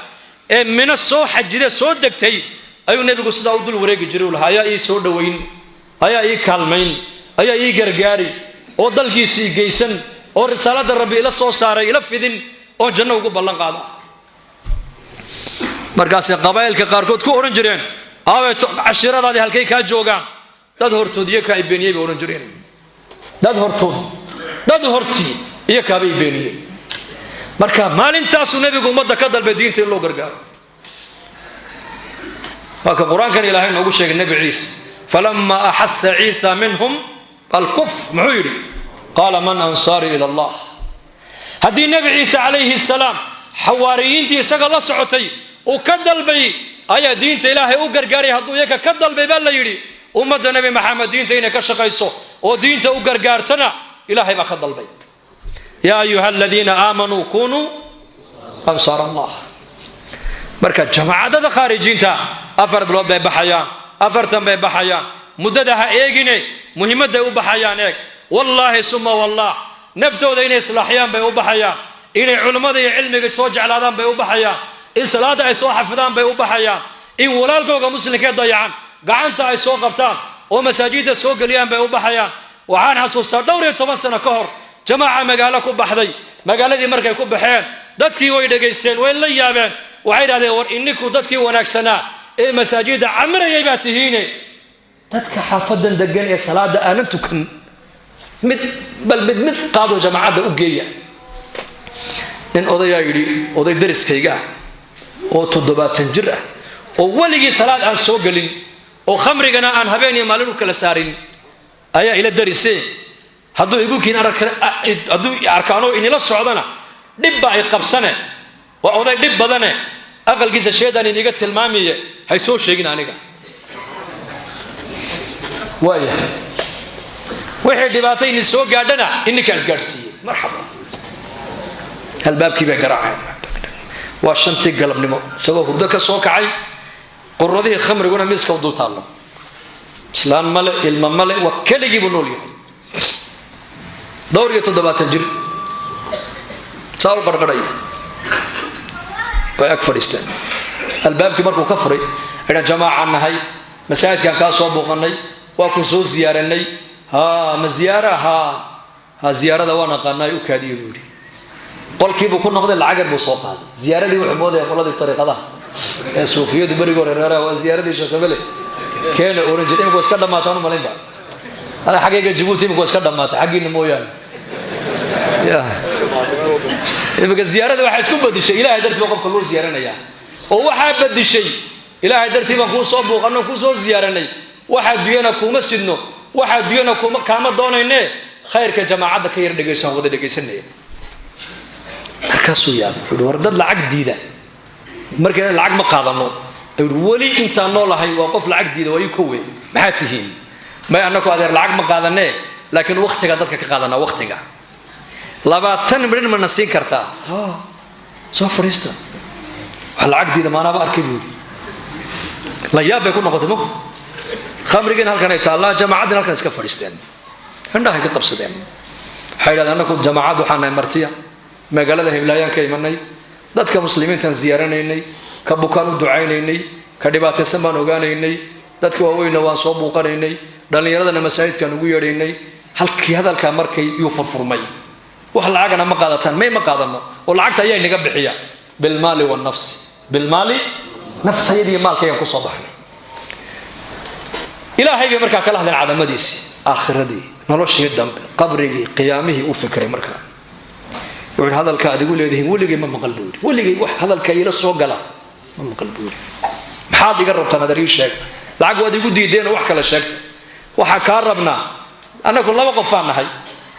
ee Mino soo xajide, soo degtay, ayuu nebigu sidaa u dul wareegi jiray. U lahaa, ayaa ii soo dhowayn, ayaa ii kaalmayn, ayaa ii gargaari oo dalkiisii geysan oo risaalada Rabbi ila soo saaray ila fidin oon janno ugu ballan qaada? Markaasay qabaa'ilka qaarkood ku odhan jireen, aaway cashiiradaadii, halkay kaa joogaan? Dad hortood iyo kaa i beeniyey, bay odhan jireen. Dad hortood, dad hortii iyo kaabay beeniyey. Marka maalintaasuu nebigu ummadda ka dalbay diinta in loo gargaaro. Waa ka Qur-aankan Ilaahay noogu sheegay Nebi Ciise, falama axasa Ciisa minhum alkufr, muxuu yidhi? Qaala man ansaarii ila Allah. Haddii Nebi Ciise calayhi salaam xawaariyiintii isaga la socotay uu ka dalbay ayaa diinta Ilaahay u gargaaray, hadduu iyaka ka dalbay, baa la yidhi, ummadda Nebi Maxamed diinta inay ka shaqayso oo diinta u gargaartona Ilaahay baa ka dalbay. Yaa ayuha aladiina aamanuu kunuu ansaar Allah. Marka jamaacadada khaarijiinta 4 bilood bay baxayaan, 40 bay baxayaan. Muddada ha eegine, muhiimadday u baxayaan eeg. Wallaahi suma wallah, naftooda inay islaaxiyaan bay u baxayaan, inay culummada iyo cilmiga soo jeclaadaan bay u baxayaan, in salaada ay soo xafidaan bay u baxayaan, in walaalkooga muslimkee dayacan gacanta ay soo qabtaan oo masaajidda soo geliyaan bay u baxayaan. Waxaan xasuustaa dhowr iyo toban sano ka hor, jamaaca magaalo ku baxday. Magaaladii markay ku baxeen, dadkii way dhegaysteen, way la yaabeen. Waxay idhahdeen, war ininku dadkii wanaagsanaa ee masaajidda camirayay baa tihiine, dadka xaafadan degan ee salaada aanan tukan mid bal mid mid qaadoo jamaacadda u geeya. Nin odayaa yidhi, oday dariskayga ah oo 70 jir ah oo weligii salaad aan soo gelin oo khamrigana aan habeen iyo maalin u kala saarin ayaa ila darise. Hadduu igu kiin, hadduu arkaanoo inila socdana, dhib baa ay qabsane. Waa oday dhib badane, aqalkiisa sheedaan iniga tilmaamiye, hay soo sheegin aniga. Waayahay, wixii dhibaato ini soo gaadhana ininkaas gaadhsiiyey. Marxaba. Albaabkii bay garaaceen. Waa 5tii galabnimo, isagoo hurdo ka soo kacay, quradihii khamriguna miiska u dul taallo. Islaan male, ilma male, waa keligii buu nool yahay, dhowr iyo 70 jir, saa u qarqarhaya. Way ag fadhiisteen. Albaabkii markuu ka furay, idhan, jamaacaan nahay, masaajidkaan kaa soo booqanay, waa ku soo ziyaaranay. Ha ma ziyaara? Ha ha, ziyaarada waan aqaanaa, u kaadiyo, buu yidhi. Qolkiibuu ku noqday, lacag yar buu soo qaaday. Ziyaaradii wuxuu moodaya qoladii tariiqadaha ee suufiyadu berigi hore reeraha waa ziyaaradii sheekhabele keena oran jir. Imika waa iska dhammaataan u malaynba. Ana xaggayga Jabuuti imika waa iska dhammaatay, xaggiina mooyaane. Ya imika ziyaarada waxaa isku badishay Ilahay dartii baa qofka loo ziyaaranayaa, oo waxaa badishay Ilaahay dartii baan kuu soo buuqanno, kuu soo ziyaaranay. Waxa adduunyana kuuma sidno, waxa adduunyana kuma kaama doonayne, khayrka jamaacadda ka yar dhegayso, aan wada dhegaysanaya. Markaasuu yaabay, wuxuu war dad lacag diida markii lacag ma qaadano. Ayuu weli intaan noolahay waa qof lacag diida, waa ii kowe. Maxaa tihiin? May annaku adeer lacag ma qaadanee, laakiin waqtiga dadka ka qaadanaa. Waqtiga 20 midhin mana siin kartaa? Soo fadhiista. Wax lacag diida maanaaba arkay, buu yidhi. La yaab bay ku noqotay mogta. Khamrigiin halkan ay taallaa, jamaacaddiin halkan iska fadhiisteen, indhahay ka qabsadeen. Waxay yidhahdeen, annaku jamaacad waxaan nahay martiya, magaalada Heblaayaan ka imanay, dadka muslimiintaan ziyaaranaynay, ka bukaan u ducaynaynay, ka dhibaataysan baan ogaanaynay, dadka waaweynna waan soo buuqanaynay, dhallinyaradana masaajidkaan ugu yeedhaynay. Halkii hadalkaa markay yuu furfurmay. Wax lacagana ma qaadataan? May, ma qaadano. Oo lacagta ayaa inaga bixiya? Bilmaali wanafsi, bilmaali, naftayadiiyo maalkaygaan kusoo baxnay. Ilaahay bay markaa kala hadleen, cadamadiisii, aakhiradii, noloshii dambe, qabrigii, qiyaamihii. U fikray markaa, wuxuu yidhi, hadalka aad igu leedihiin weligay ma maqal, buu yidhi. Weligay wax hadalka iila soo gala ma maqal, buu yidhi. Maxaad iga rabtaan adeer? Ii sheega. Lacag waad igu diideen oo wax kale sheegta. Waxaa kaa rabnaa, annagu laba qofaan nahay,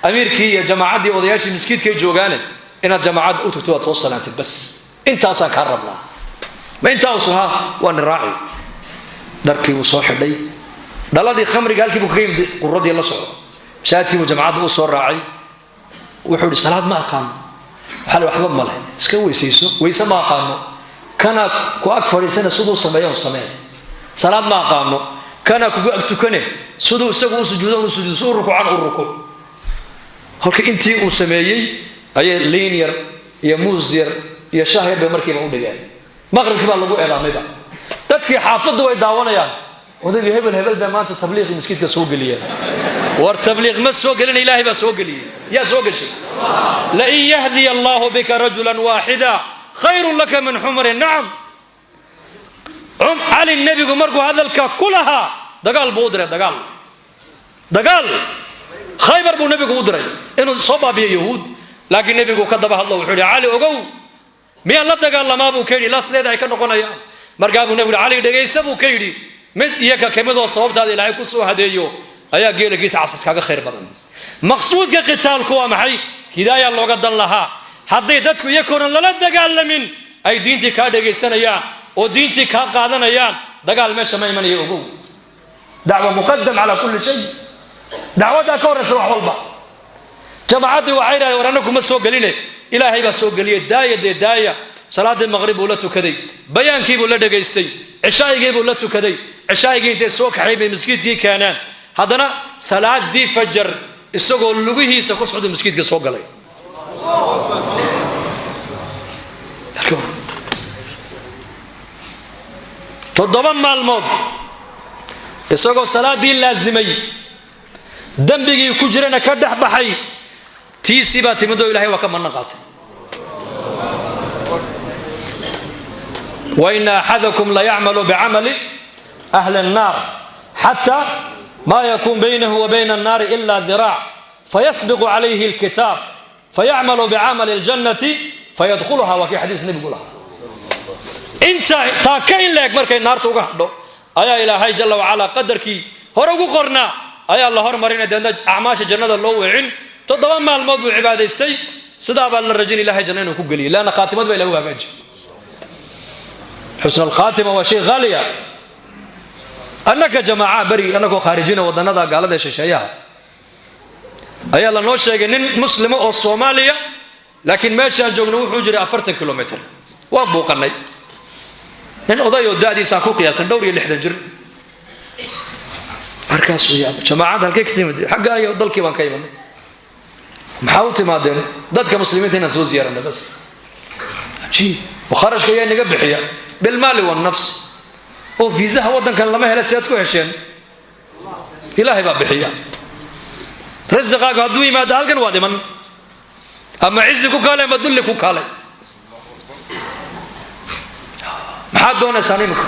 amiirkii iyo jamaacaddii, odayaashii miskiidkay joogaane, inaad jamaacadda u tagto, waad soo salaantid, bas intaasaan kaa rabnaa. Ma intaa usu ha waa ni raaci. Dharkii buu soo xidhay, dhaladii khamriga halkii buu kaga yimid, quradii la socdo, masaajidkii buu jamacadda u soo raacay. Wuxuu yidhi, salaad ma aqaano. Waxaa la waxba male, iska weysayso. Weyse ma aqaano. Kana ku ag fadhiisana siduu sameeyo un samee. Salaad ma aqaano. Kana kugu ag tukane siduu isagu u sujuudo u sujuudo, si u rukuucan u rukuuc. Halka intii uu sameeyey ayay liin yar iyo muus yar iyo shah yar bay markiiba u dhigeen. Maqribkii baa lagu eedaamayba. Dadkii xaafaddu way daawanayaan, odaygii hebel hebel bay maanta tabliiqii miskiidka soo geliyeen. War tabliiq ma soo gelina, ilaahay baa soo geliyey. Yaa soo gashay? Lain yahdiya allahu bika rajulan waaxida khayrun laka min xumri nacam. Cali nebigu markuu hadalka ku lahaa, dagaal buu u diray, dagaal, dagaal Khaybar buu nebigu u diray inuu soo baabiyo yahuud. Laakiin nebigu ka daba hadlo, wuxuu yidhi, Cali ogow, miyaan la dagaalamaa, buu ka yidhi, ilaa sideeda ay ka noqonayaan. Markaa buu nebigu yidhi, Cali dhegaysa, buu ka yidhi, mid iyo ka kamidoo sababtaada Ilaahay ku soo hadeeyo ayaa geelagiisa casas kaaga khayr badan. Maqsuudka qitaalku waa maxay? Hidaaya looga dan lahaa. Hadday dadku iyakoona lala dagaalamin ay diintii kaa dhegaysanayaan oo diintii kaa qaadanayaan, dagaal meesha ma imanayo, ogow. Dacwa muqadam calaa kulli shay, dacwaddaa ka horraysa wax walba. Jamaacaddii waxay yidhahdeen, war annagu ma soo geline, Ilaahay baa soo geliyey, daaya dee daaya. Salaaddii maqrib buu la tukaday, bayaankii buu la dhegaystay, cishaa'igii buu la tukaday. Cishaa'igii intay soo kaxay bay maskiidkii keeneen. Haddana salaadii fajar isagoo lugihiisa ku socda maskiidka soo galay. 7 maalmood isagoo salaadii laasimay, dembigii ku jirana ka dhex baxay, tiisii baa timid oo Ilahay waa ka manno qaatay. Waina axadakum layacmalu bicamali ahli الnaar xata ma yakun baynahu wa bayna الnaari ila diraac fayasbiqu calayhi اlkitaab fayacmalu bicamali اljannati fayadkhuluha. Waa kii xadiis nebigu lahaa. Inta taa ka in leeg markay naarta uga hadho ayaa Ilaahay jalla wacalaa qadarkii hore ugu qornaa ayaa la hormarinay, deedna acmaasha jannada loo weecin. 7 maalmood buu cibaadaystay, sidaa baa la rajin Ilahay janna inuu ku geliyay, leanna khaatimad baa Ilahi u hagaaji. Xusn alkhaatima waa shay haaliya. Annaka jamaaca beri annagoo khaarijina wadannada gaalada ee shisheeyaha ayaa lanoo sheegay nin muslima oo Soomaaliya, laakiin meeshaan joogno wuxuu jiray 40 kilomitr. Waan buuqanay. Nin oday oo da'diisaan ku qiyaastan dhowr iyo 60 jir. Markaasuu yaaba, jamaacadda halkay ka timid? Xagga iyo dalkii baan ka imanay. Maxaa u timaadeen? Dadka muslimiinta inaan soo ziyaaranay bas. Cajiib. Kharashka ayaa inaga bixiya? Bilmaali wannafs. Oo fiisaha waddankan lama hela, si aad ku hesheen? Ilaahay baa bixiya. Rasiqaagu hadduu yimaado halkan waad iman, ama cizi ku kaale ama dulli ku kaale. Maxaad doonaysaan imika?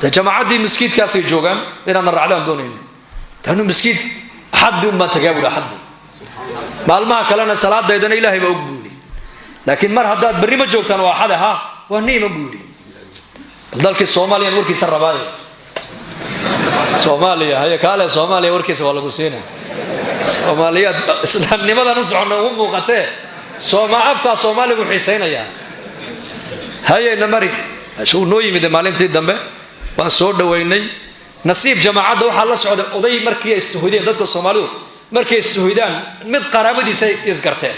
Dee jamaacaddii miskiidkaasay joogaan, inaadna raacdaan doonayna. Tanu miskiid axaddii un baan tagaa buuhi, axaddii. Maalmaha kalena salaadaydana Ilaahay baa og, buu yidhi. Laakiin mar haddaad berri ma joogtaan, waa axade, ha waa niima, buu yidhi. Bal dalkii Soomaaliyan warkiisa rabaaye. Soomaaliya haye, kaale Soomaaliya warkiisa waa lagu siina. Soomaaliyaad islaamnimadan u soconna ugu muuqatee, sooma afkaa Soomaaligu xiisaynayaa. Hayayna mari. Uu noo yimid maalintii dambe, waan soo dhoweynay. Nasiib jamaacadda waxaa la socday oday. Markii ay istuhudeen dadka Soomaalidu, markay istuhudaan mid qaraabadiisay isgarteen.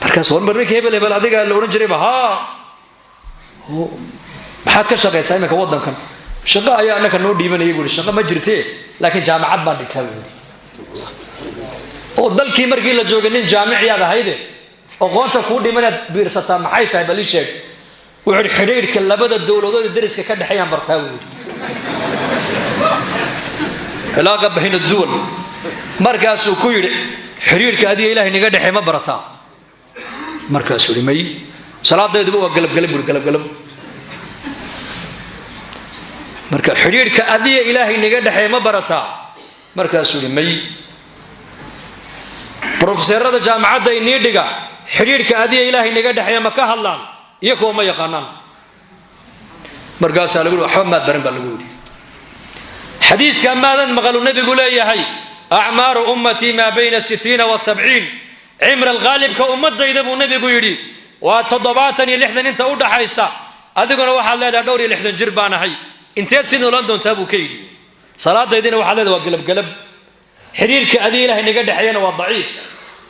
Markaas warmar ninkii hebel hebel adiga la odhan jirayba, haa, maxaad ka shaqaysaa iminka waddankan? Shaqo ayaa annaka noo dhiibanayay buuri. Shaqo ma jirtee, laakiin jaamacad baan dhigtaa buuri. Oo dalkii markii la joogay nin jaamiciyaad ahayde, aqoonta kuu dhimanaad biirsataa maxay tahay? Bal ii sheeg. Wuxuu yidhi, xidhiidhka labada dowladood ee dariska ka dhexeeyaan bartaa buu yidhi, علاقة بين الدول. Markaasuu ku yidhi, xidhiidhka adiga Ilahay niga dhexey ma barataa? Markaasuu yidhi, may, salaadayduba waa galabgalab buuri, galabgalab. Marka xidhiidhka adiga Ilaahay niga dhexeey ma barataa? Markaasuu yidhi, may. Brofeseerada jaamacadda inii dhiga xidhiidhka adiga Ilaahay niga dhexeeya ma ka hadlaan? Iyo kuwa ma yaqaanaan. Markaasaa lagu yidhi, waxba maad baran baa lagu yidhi. Xadiiska maadan maqalu nabigu leeyahay, أعمار أمتي ما بين 60 و70. Cimra alghaalibka ummadayda buu nabigu yidhi waa 70 iyo 60 inta u dhaxaysa. Adiguna waxaad leedahay dhowr iyo 60 jir baan ahay. Inteed si noolaan doontaa buu ka yidhi. Salaadaydina waxaad leedahay waa galabgalab, xidhiirka adiga Ilahay naga dhexeeyana waa daciif,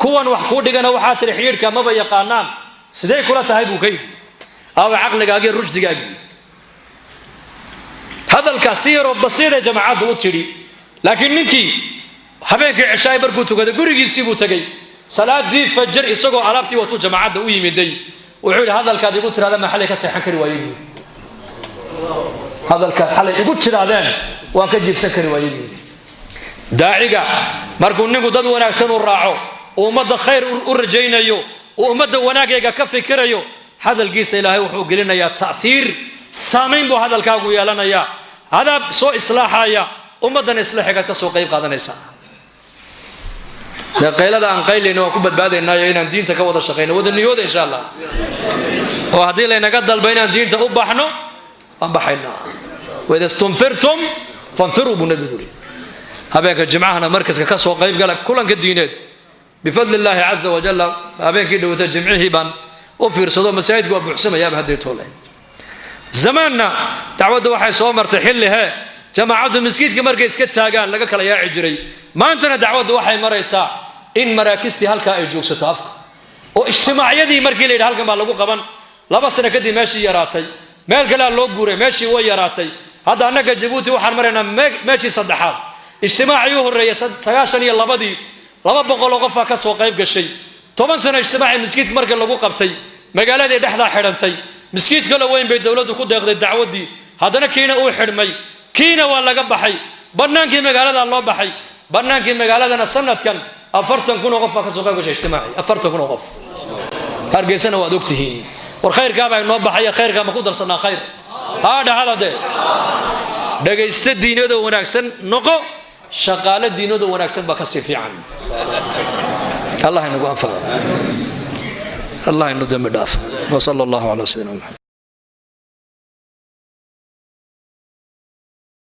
kuwan wax kuu dhigana waxaa tidhi xidhiirka maba yaqaanaan. Sidee kula tahay buu ka yidhi. Aawa caqligaagii, rushdigaagii? Hadalkaas si yaroo basiiday jamaacaddu u tidhi, laakiin ninkii habeenkii cishaay markuu tukaday gurigiisii buu tegey. Salaadii fajar isagoo alaabtii watuu jamaacadda u yimiday. Wuxuu yidhi, hadalkaad igu tiraada ma xalay ka seexan kari waayey buu yidhi. Hadalkaad xalay igu tiraadeen waan ka jiibsan kari waayey buu yidhi. Daaciga markuu ninku dad wanaagsan u raaco, uu ummadda khayr u rajaynayo, uu ummadda wanaagayga ka fikirayo, hadalkiisa Ilaahay wuxuu gelinayaa ta'hiir, saamayn buu hadalkaagu yeelanayaa. Adaa soo islaaxaya ummaddan, islaaxigaad ka soo qayb qaadanaysaa. Dee qaylada aan qaylayna waan ku badbaadaynaayo inaan diinta ka wada shaqayno, wada niyooda insha Allah. Oo haddii laynaga dalba inaan diinta u baxno, waan baxaynaa. وإذا استنفرتم فانفروا buu nabigu yidhi. Habeenka jimcahana markaska ka soo qayb gala kulanka diineed بفضل الله عز وجل. Habeenkii dhowata jimcihii baan u fiirsado, masaajidka waa buuxsamayaaba haddii toole. Zamaanna dacwadda waxay soo martay xilli hee jamaacaddu maskiidka markay iska taagaan laga kala yaaci jiray. Maantana dacwaddu waxay maraysaa in maraakistii halkaa ay joogsato afka, oo ijtimaacyadii markii la yidhi halkan baa lagu qaban, 2 sano kadib meeshii yaraatay, meel kalea loo guuray, meeshii way yaraatay. Hadda annaga Jabuuti waxaan maraynaa meeshii saddexaad. Ijtimaacii u horreeyay 92-dii 200 oo qofaa ka soo qayb gashay. 10 sano ijtimaacii maskiidka markii lagu qabtay, magaaladii dhexdaa xidhantay. Maskiid kale weyn bay dowladdu ku deeqday dacwaddii. Haddana kiina uu xidhmay, kiina waa laga baxay, bannaankii magaalada loo baxay. Bannaankii magaaladana sanadkan 40,000 oo qof baa ka soo qayb gashay ijtimaacii, 40,000 oo qof. Hargeysana waad ogtihiin. War khayrkaabaa inoo baxaya, khayrkaa ma ku darsanaa? Khayr haa dhahada dee. Dhagaysta, diinadoo wanaagsan noqo, shaqaale diinadoo wanaagsan baa kasii fiican. Allah inagu anfaco, Allah inu dembi dhaaf. وصلى الله على سيدنا محمد.